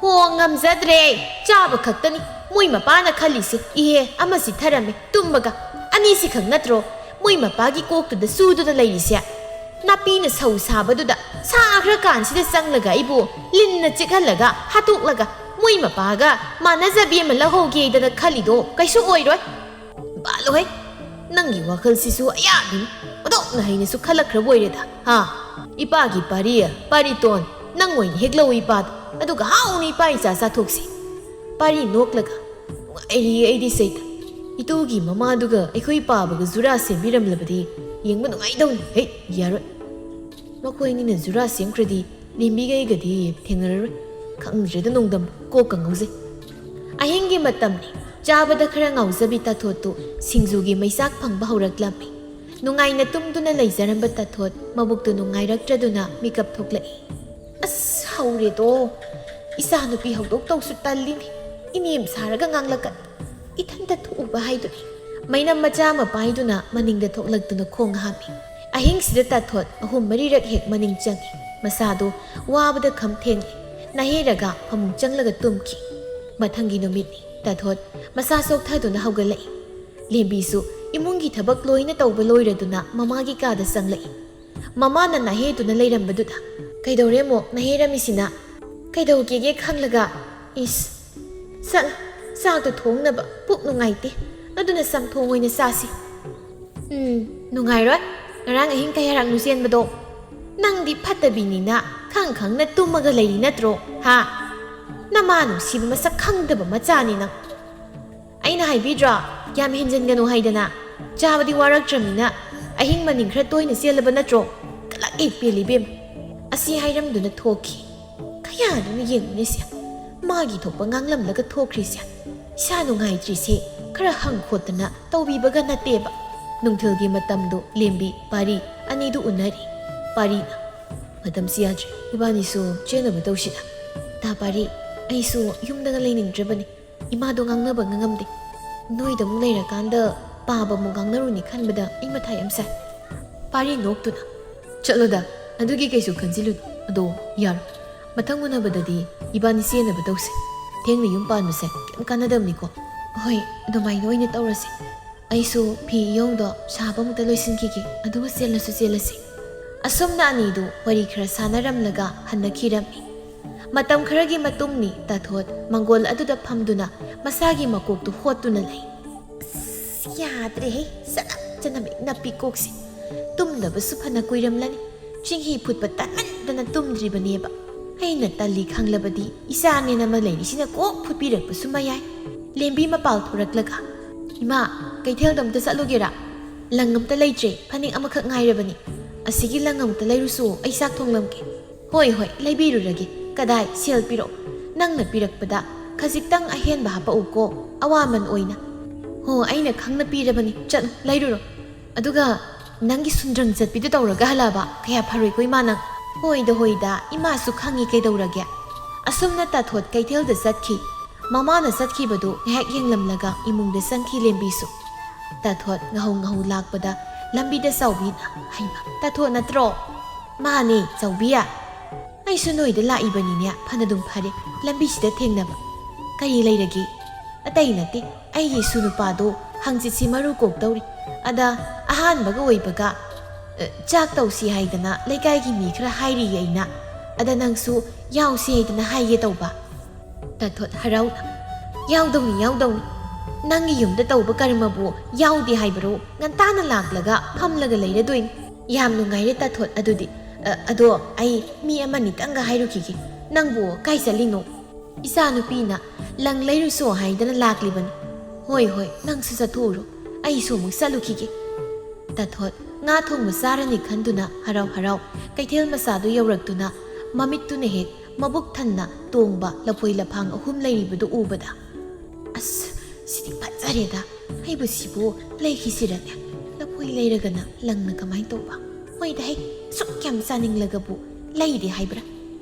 "ꯍꯣ, ꯉꯝꯖꯗ꯭ꯔꯦ, ꯆꯥꯕ ꯈꯛꯇꯅꯤ ꯃꯣꯏ ꯃꯄꯥꯅ ꯈꯜꯂꯤꯁꯦ꯫ ꯏꯍꯦ, ꯑꯃ ꯆꯤꯠꯊꯔꯝꯃꯦ ꯇꯨꯝꯕꯒ꯫ ꯑꯅꯤꯁꯤ ꯈꯛ ꯅꯠꯇ꯭ꯔꯣ ꯃꯣꯏ ꯃꯄꯥꯒꯤ ꯀꯣꯛꯇꯨꯗ ꯆꯨꯗꯨꯅ ꯂꯩꯔꯤꯁꯦ? ꯅꯥꯄꯤꯅ ꯁꯧ ꯁꯥꯕꯗꯨꯗ ꯁꯥꯈ꯭ꯔ ꯀꯥꯟꯁꯤꯗ ꯆꯪꯂꯒ ꯑꯩꯕꯨ ꯂꯤꯟꯅ ꯆꯤꯛꯍꯜꯂꯒ ꯍꯥꯠꯇꯣꯛꯂꯒ ꯃꯣꯏ ꯃꯄꯥꯒ ꯃꯥꯟꯅꯖꯕꯤ ꯑꯃ ꯂꯧꯍꯧꯒꯦꯗꯅ ꯈꯜꯂꯤꯗꯣ ꯀꯩꯁꯨ ꯑꯣꯏꯔꯣꯏ꯫ ꯕꯥꯂꯣꯍꯦ, ꯅꯪꯒꯤ ꯋꯥꯈꯜꯁꯤꯁꯨ ꯑꯌꯥꯕꯤꯅꯤ꯫ ꯑꯣꯟꯊꯣꯛꯅ ꯍꯩꯅꯁꯨ ꯈꯜꯂꯛꯈ꯭ꯔꯕ ꯑꯣꯏꯔꯦꯗ, ꯍꯥ? ꯏꯄꯥꯒꯤ ꯄꯥꯔꯤ, ꯄꯥꯔꯤꯇꯣꯟ, ꯅꯪ ꯑꯣꯏꯅ ꯍꯦꯛ ꯂꯧ ꯏꯄꯥꯗꯣ, ꯑꯗꯨꯒ ꯍꯥꯎꯅ ꯏꯄꯥ ꯏꯆꯥ ꯆꯥꯊꯣꯛꯁꯤ꯫ ꯄꯥꯔꯤ ꯅꯣꯛꯂꯒ, "ꯅꯨꯡꯉꯥꯏꯔꯤꯌꯦ ꯑꯩꯗꯤ ꯁꯩꯇ꯫ ꯏꯇꯨꯒꯤ ꯃꯃꯥꯗꯨꯒ ꯑꯩꯈꯣꯏ ꯄꯥꯕꯒ ꯖꯨꯔꯥ ꯁꯦꯝꯕꯤꯔꯝꯂꯕꯗꯤ ꯌꯦꯡꯕ ꯅꯨꯡꯉꯥꯏꯗꯧꯅꯤ꯫ ꯍꯩ, ꯌꯥꯔꯣꯏ꯫ ꯃꯈꯣꯏ ꯑꯅꯤꯅ ꯖꯨꯔꯥ ꯁꯦꯝꯈ꯭ꯔꯗꯤ ꯂꯦꯝꯕꯤꯒ ꯑꯩꯒꯗꯤ ꯊꯦꯡꯅꯔꯔꯣꯏ꯫ ꯈꯪꯗ꯭ꯔꯦꯗ ꯅꯣꯡꯗꯝ, ꯀꯣꯛꯀ ꯉꯥꯎꯖꯩ꯫" ꯑꯍꯤꯡꯒꯤ ꯃꯇꯝꯅꯤ꯫ ꯆꯥꯕꯗ ꯈꯔ ꯉꯥꯎꯖꯕꯤ ꯇꯥꯊꯣꯠꯇꯨ ꯁꯤꯡꯖꯨꯒꯤ ꯃꯩꯆꯥꯛ ꯐꯪꯕ ꯍꯧꯔꯛꯂꯝꯃꯤ꯫ ꯅꯨꯡꯉꯥꯏꯅ ꯇꯨꯝꯗꯨꯅ ꯂꯩꯖꯔꯝꯕ ꯇꯥꯊꯣꯠ ꯃꯕꯨꯛꯇꯨ ꯅꯨꯡꯉꯥꯏꯔꯛꯇ꯭ꯔꯗꯨꯅ ꯃꯤꯀꯞ ꯊꯣꯛꯂꯛꯏ꯫ "ꯑꯁ, ꯍꯧꯔꯦꯗꯣ꯫ ꯏꯆꯥꯅꯨꯄꯤ ꯍꯧꯗꯣꯛꯇꯧꯁꯨ ꯇꯜꯂꯤꯅꯤ꯫ ꯏꯅꯦꯝ ꯁꯥꯔꯒ ꯉꯥꯡꯂꯛꯀꯅꯤ꯫ ꯏꯊꯟꯇ ꯊꯣꯛꯎꯕ ꯍꯥꯏꯗꯨꯅꯤ꯫" ꯃꯩꯅꯝ ꯃꯆꯥ ꯑꯃ ꯄꯥꯏꯗꯨꯅ ꯃꯅꯤꯡꯗ ꯊꯣꯛꯂꯛꯇꯨꯅ ꯈꯣꯡ ꯍꯥꯝꯃꯤ꯫ ꯑꯍꯤꯡꯁꯤꯗ ꯇꯥꯊꯣꯠ ꯑꯍꯨꯝ ꯃꯔꯤꯔꯛ ꯍꯦꯛ ꯃꯅꯤꯡ ꯆꯪꯉꯤ꯫ ꯃꯁꯥꯗꯨ ꯋꯥꯕꯗ ꯈꯝ ꯊꯦꯡꯂꯦ꯫ ꯅꯥꯍꯦꯔꯒ ꯐꯃꯨꯡ ꯆꯪꯂꯒ ꯇꯨꯝꯈꯤ꯫ ꯃꯊꯪꯒꯤ ꯅꯨꯃꯤꯠꯅꯤ꯫ ꯇꯥꯊꯣꯠ ꯃꯁꯥ ꯆꯣꯛꯊꯗꯨꯅ ꯍꯧꯒꯠꯂꯛꯏ꯫ ꯂꯦꯝꯕꯤꯁꯨ ꯏꯃꯨꯡꯒꯤ ꯊꯕꯛ ꯂꯣꯏꯅ ꯇꯧꯕ ꯂꯣꯏꯔꯗꯨꯅ ꯃꯃꯥꯒꯤ ꯀꯥꯗ ꯆꯪꯂꯛꯏ꯫ ꯃꯃꯥꯅ ꯅꯥꯍꯦꯗꯨꯅ ꯂꯩꯔꯝꯕꯗꯨꯗ, "ꯀꯩꯗꯧꯔꯦ ꯑꯃꯨꯛ ꯅꯥꯍꯦꯔꯝꯃꯤꯁꯤꯅ?" "ꯀꯩꯗꯧꯒꯦꯒꯦ ꯈꯪꯂꯒ, ꯏꯁ, ꯆꯠꯂꯣ, ꯆꯥꯛꯇꯣ ꯊꯣꯡꯅꯕ ꯄꯨꯛ ꯅꯨꯡꯉꯥꯏꯇꯦ, ꯑꯗꯨꯅ ꯆꯝꯊꯣꯡ ꯑꯣꯏꯅ ꯆꯥꯁꯤ꯫" "ꯎꯝ, ꯅꯨꯡꯉꯥꯏꯔꯣꯏ, ꯉꯔꯥꯡ ꯑꯍꯤꯡ ꯀꯌꯥꯔꯛꯅꯣ ꯆꯦꯟꯕꯗꯣ? ꯅꯪꯗꯤ ꯐꯠꯇꯕꯤꯅꯤꯅ ꯈꯪ ꯈꯪꯅ ꯇꯨꯝꯃꯒ ꯂꯩꯔꯤ ꯅꯠꯇ꯭ꯔꯣ, ꯍꯥ? ꯅꯃꯥ ꯅꯨꯡꯁꯤꯕ ꯃꯁꯛ ꯈꯪꯗꯕ ꯃꯆꯥꯅꯤ ꯅꯪ꯫" "ꯑꯩꯅ ꯍꯥꯏꯕꯤꯗ꯭ꯔꯣ, ꯌꯥꯝ ꯍꯦꯟꯖꯟꯒꯅꯨ ꯍꯥꯏꯗꯅ? ꯆꯥꯕꯗꯤ ꯋꯥꯔꯛꯇ꯭ꯔꯕꯅꯤꯅ ꯑꯍꯤꯡ ꯃꯅꯤꯡ ꯈꯔ ꯇꯣꯏꯅ ꯆꯦꯜꯂꯕ ꯅꯠꯇ꯭ꯔꯣ? ꯀꯂꯛ ꯍꯦꯛ ꯄꯦꯜꯂꯤ ꯏꯕꯦꯝꯃ꯫" ꯑꯁꯤ ꯍꯥꯏꯔꯝꯗꯨꯅ ꯊꯣꯛꯈꯤ꯫ ꯀꯌꯥꯗꯨꯅ ꯌꯦꯡꯉꯨꯅꯦꯁꯦ, ꯃꯥꯒꯤ ꯊꯣꯛꯄ ꯉꯥꯡꯂꯝꯂꯒ ꯊꯣꯛꯈ꯭ꯔꯤꯁꯦ꯫ ꯏꯁꯥ ꯅꯨꯡꯉꯥꯏꯇ꯭ꯔꯤꯁꯦ ꯈꯔ ꯍꯪ ꯈꯣꯠꯇꯅ ꯇꯧꯕꯤꯕꯒ ꯅꯠꯇꯦꯕ꯫ ꯅꯨꯡꯊꯤꯜꯒꯤ ꯃꯇꯝꯗꯣ ꯂꯦꯝꯕꯤ, ꯄꯥꯔꯤ ꯑꯅꯤꯗꯨ ꯎꯅꯔꯤ꯫ ꯄꯥꯔꯤꯅ, "ꯃꯇꯝꯁꯤ ꯌꯥꯗ꯭ꯔꯦ, ꯏꯕꯥꯅꯤꯁꯨ ꯆꯦꯟꯅꯕ ꯇꯧꯁꯤꯗ꯫" "ꯇꯥ ꯄꯥꯔꯤ, ꯑꯩꯁꯨ ꯌꯨꯝꯗꯒ ꯂꯩꯅꯤꯡꯗ꯭ꯔꯕꯅꯤ꯫ ꯏꯃꯥꯗꯣ ꯉꯥꯡꯅꯕ ꯉꯝꯗꯦ꯫ ꯅꯣꯏꯗ ꯑꯃꯨꯛ ꯂꯩꯔꯀꯥꯟꯗ ꯄꯥꯕ ꯑꯃꯨꯛ ꯉꯥꯡꯅꯔꯨꯅꯤ ꯈꯟꯕꯗ ꯑꯩ ꯃꯊꯥ ꯌꯥꯝ ꯁꯥꯏ꯫" ꯄꯥꯔꯤ ꯅꯣꯛꯇꯨꯅ, "ꯆꯠꯂꯣꯗ, ꯑꯗꯨꯒꯤ ꯀꯩꯁꯨ ꯈꯟꯖꯤꯜꯂꯨꯅꯨ꯫ ꯑꯗꯣ ꯌꯥꯔꯣ, ꯃꯊꯪ ꯎꯅꯕꯗꯗꯤ ꯏꯕꯥꯅꯤ ꯆꯦꯟꯅꯕ ꯇꯧꯁꯦ꯫ ꯊꯦꯡꯅ ꯌꯨꯝ ꯄꯥꯟꯕꯁꯦ ꯀꯩꯝ ꯀꯥꯟꯅꯗꯕꯅꯤꯀꯣ꯫" "ꯍꯣꯏ, ꯑꯗꯨꯃꯥꯏꯅ ꯑꯣꯏꯅ ꯇꯧꯔꯁꯦ꯫" ꯑꯩꯁꯨ ꯐꯤ ꯏꯌꯣꯡꯗꯣ ꯁꯥꯕ ꯑꯃꯨꯛꯇ ꯂꯣꯏꯁꯤꯟꯈꯤꯒꯦ, ꯑꯗꯨꯒ ꯆꯦꯜꯂꯁꯨ ꯆꯦꯜꯂꯁꯤ꯫ ꯑꯁꯨꯝꯅ ꯑꯅꯤꯗꯨ ꯋꯥꯔꯤ ꯈꯔ ꯁꯥꯟꯅꯔꯝꯂꯒ ꯍꯟꯅꯈꯤꯔꯝꯃꯤ꯫ ꯃꯇꯝ ꯈꯔꯒꯤ ꯃꯇꯨꯡꯅꯤ ꯇꯥꯊꯣꯠ ꯃꯪꯒꯣꯜ ꯑꯗꯨꯗ ꯐꯝꯗꯨꯅ ꯃꯁꯥꯒꯤ ꯃꯀꯣꯛꯇꯨ ꯍꯣꯠꯇꯨꯅ ꯂꯩ꯫ ꯑꯁ, ꯌꯥꯗ꯭ꯔꯦꯍꯦ, ꯆꯅꯞ ꯆꯅꯞ ꯅꯞꯄꯤ ꯀꯣꯛꯁꯤ꯫ ꯇꯨꯝꯗꯕꯁꯨ ꯐꯅ ꯀꯨꯏꯔꯝꯂꯅꯤ꯫ ꯆꯤꯡꯍꯤ ꯐꯨꯠꯄ ꯇꯟꯃꯟꯗꯅ ꯇꯨꯝꯗ꯭ꯔꯤꯕꯅꯦꯕ꯫ ꯑꯩꯅ ꯇꯜꯂꯤ ꯈꯪꯂꯕꯗꯤ ꯏꯆꯥꯅꯦꯅ ꯑꯃ ꯂꯩꯔꯤꯁꯤꯅ ꯀꯣꯛ ꯐꯨꯠꯄꯤꯔꯛꯄꯁꯨ ꯃꯌꯥꯏ꯫ ꯂꯦꯝꯕꯤ ꯃꯄꯥꯜ ꯊꯣꯔꯛꯂꯒ, "ꯏꯃꯥ, ꯀꯩꯊꯦꯜꯗ ꯑꯝꯇ ꯆꯠꯂꯨꯒꯦꯔꯥ? ꯂꯪ ꯑꯝꯇ ꯂꯩꯇ꯭ꯔꯦ, ꯐꯅꯦꯛ ꯑꯃꯈꯛ ꯉꯥꯏꯔꯕꯅꯤ꯫ ꯑꯁꯤꯒꯤ ꯂꯪ ꯑꯃꯨꯛꯇ ꯂꯩꯔꯨꯁꯨ, ꯑꯩ ꯆꯥꯛ ꯊꯣꯡꯂꯝꯒꯦ꯫" "ꯍꯣꯏ, ꯍꯣꯏ, ꯂꯩꯕꯤꯔꯨꯔꯒꯦ꯫ ꯀꯗꯥꯏ, ꯁꯦꯜ ꯄꯤꯔꯛꯑꯣ꯫ ꯅꯪꯅ ꯄꯤꯔꯛꯄꯗ ꯈꯖꯤꯛꯇꯪ ꯑꯍꯦꯟꯕ ꯍꯥꯄꯛꯎꯀꯣ, ꯑꯋꯥꯃꯟ ꯑꯣꯏꯅ꯫" "ꯍꯣ, ꯑꯩꯅ ꯈꯪꯅ ꯄꯤꯔꯕꯅꯤ, ꯆꯠꯂꯨ, ꯂꯩꯔꯨꯔꯣ꯫ ꯑꯗꯨꯒ ꯅꯪꯒꯤ ꯁꯨꯟꯗ꯭ꯔꯪ ꯆꯠꯄꯤꯗꯨ ꯇꯧꯔꯒ ꯍꯜꯂꯛꯑꯕ? ꯀꯌꯥ ꯐꯔꯣꯏꯀꯣ ꯏꯃꯥ ꯅꯪ꯫" "ꯍꯣꯏꯗ, ꯍꯣꯏꯗ, ꯏꯃꯥꯁꯨ ꯈꯪꯉꯤ ꯀꯩꯗꯧꯔꯒꯦ꯫" ꯑꯁꯨꯝꯅ ꯇꯥꯊꯣꯠ ꯀꯩꯊꯦꯜꯗ ꯆꯠꯈꯤ꯫ ꯃꯃꯥꯅ ꯆꯠꯈꯤꯕꯗꯨ ꯉꯥꯏꯍꯥꯛ ꯌꯦꯡꯂꯝꯂꯒ ꯏꯃꯨꯡꯗ ꯆꯪꯈꯤ ꯂꯦꯝꯕꯤꯁꯨ꯫ ꯇꯥꯊꯣꯠ ꯉꯥꯍꯧ ꯉꯥꯍꯧ ꯂꯥꯛꯄꯗ ꯂꯝꯕꯤꯗ ꯆꯥꯎꯕꯤꯅ, "ꯍꯩꯃꯥ, ꯇꯥꯊꯣꯠ ꯅꯠꯇ꯭ꯔꯣ?" "ꯃꯥꯅꯦ, ꯆꯥꯎꯕꯤ꯫ ꯑꯩꯁꯨ ꯅꯣꯏꯗ ꯂꯥꯛꯏꯕꯅꯤꯅꯦ, ꯐꯅꯗꯨꯝ ꯐꯔꯦ, ꯂꯝꯕꯤꯁꯤꯗ ꯊꯦꯡꯅꯕ꯫ ꯀꯔꯤ ꯂꯩꯔꯒꯦ?" "ꯑꯇꯩ ꯅꯠꯇꯦ, ꯑꯩꯒꯤ ꯏꯁꯨ ꯅꯨꯄꯥꯗꯣ ꯍꯪꯆꯤꯠꯁꯤ ꯃꯔꯨ ꯀꯣꯛꯇꯧꯔꯤ꯫ ꯑꯗ ꯑꯍꯥꯟꯕꯒ ꯑꯣꯏꯕꯒ, ꯑ, ꯆꯥꯛ ꯇꯧꯁꯤ ꯍꯥꯏꯗꯅ ꯂꯩꯀꯥꯏꯒꯤ ꯃꯤ ꯈꯔ ꯍꯥꯏꯔꯤꯌꯦ ꯑꯩꯅ꯫ ꯑꯗ ꯅꯪꯁꯨ ꯌꯥꯎꯁꯤ ꯍꯥꯏꯗꯅ ꯍꯥꯏꯒꯦ ꯇꯧꯕ꯫" ꯇꯥꯊꯣꯠ ꯍꯔꯥꯎꯅ, "ꯌꯥꯎꯗꯧꯅꯤ, ꯌꯥꯎꯗꯧꯅꯤ꯫ ꯅꯪꯒꯤ ꯌꯨꯝꯗ ꯇꯧꯕ ꯀꯔꯃꯕꯨ ꯌꯥꯎꯗꯦ ꯍꯥꯏꯕꯔꯣ? ꯉꯟꯇꯥꯅ ꯂꯥꯛꯂꯒ ꯐꯝꯂꯒ ꯂꯩꯔꯗꯣꯏꯅꯤ꯫" "ꯌꯥꯝ ꯅꯨꯡꯉꯥꯏꯔꯦ ꯇꯥꯊꯣꯠ, ꯑꯗꯨꯗꯤ꯫ ꯑ, ꯑꯗꯣ ꯑꯩ ꯃꯤ ꯑꯃꯅꯤꯇꯪꯒ ꯍꯥꯏꯔꯨꯈꯤꯒꯦ꯫ ꯅꯪꯕꯨ ꯀꯥꯏ ꯆꯠꯂꯤꯅꯣ?" "ꯏꯆꯥꯅꯨꯄꯤꯅ ꯂꯪ ꯂꯩꯔꯨꯁꯣ ꯍꯥꯏꯗꯅ ꯂꯥꯛꯂꯤꯕꯅꯤ꯫" "ꯍꯣꯏ, ꯍꯣꯏ, ꯅꯪꯁꯨ ꯆꯠꯊꯣꯛꯎꯔꯣ꯫ ꯑꯩꯁꯨ ꯑꯃꯨꯛ ꯆꯠꯂꯨꯈꯤꯒꯦ꯫" ꯇꯥꯊꯣꯠ ꯉꯥ ꯊꯣꯡꯕ ꯆꯥꯔꯅꯤ ꯈꯟꯗꯨꯅ ꯍꯔꯥꯎ ꯍꯔꯥꯎ ꯀꯩꯊꯦꯜ ꯃꯆꯥꯗꯨ ꯌꯧꯔꯛꯇꯨꯅ ꯃꯃꯤꯠꯇꯨꯅ ꯍꯦꯛ ꯃꯕꯨꯛ ꯊꯟꯅ ꯇꯣꯡꯕ ꯂꯐꯣꯏ ꯂꯐꯥꯡ ꯑꯍꯨꯝ ꯂꯩꯔꯤꯕꯗꯨ ꯎꯕꯗ, "ꯑꯁ, ꯁꯤꯗꯤ ꯐꯖꯔꯦꯗ꯫ ꯑꯩꯕꯨ ꯁꯤꯕꯨ ꯂꯩꯈꯤꯁꯤꯔꯅꯦ? ꯂꯐꯣꯏ ꯂꯩꯔꯒꯅ ꯂꯪꯅ ꯀꯃꯥꯏ ꯇꯧꯕ? ꯍꯣꯏꯗ ꯍꯦ, ꯁꯨꯛ ꯌꯥꯝ ꯆꯥꯅꯤꯡꯂꯒꯕꯨ ꯂꯩꯗꯦ ꯍꯥꯏꯕ꯭ꯔꯥ?"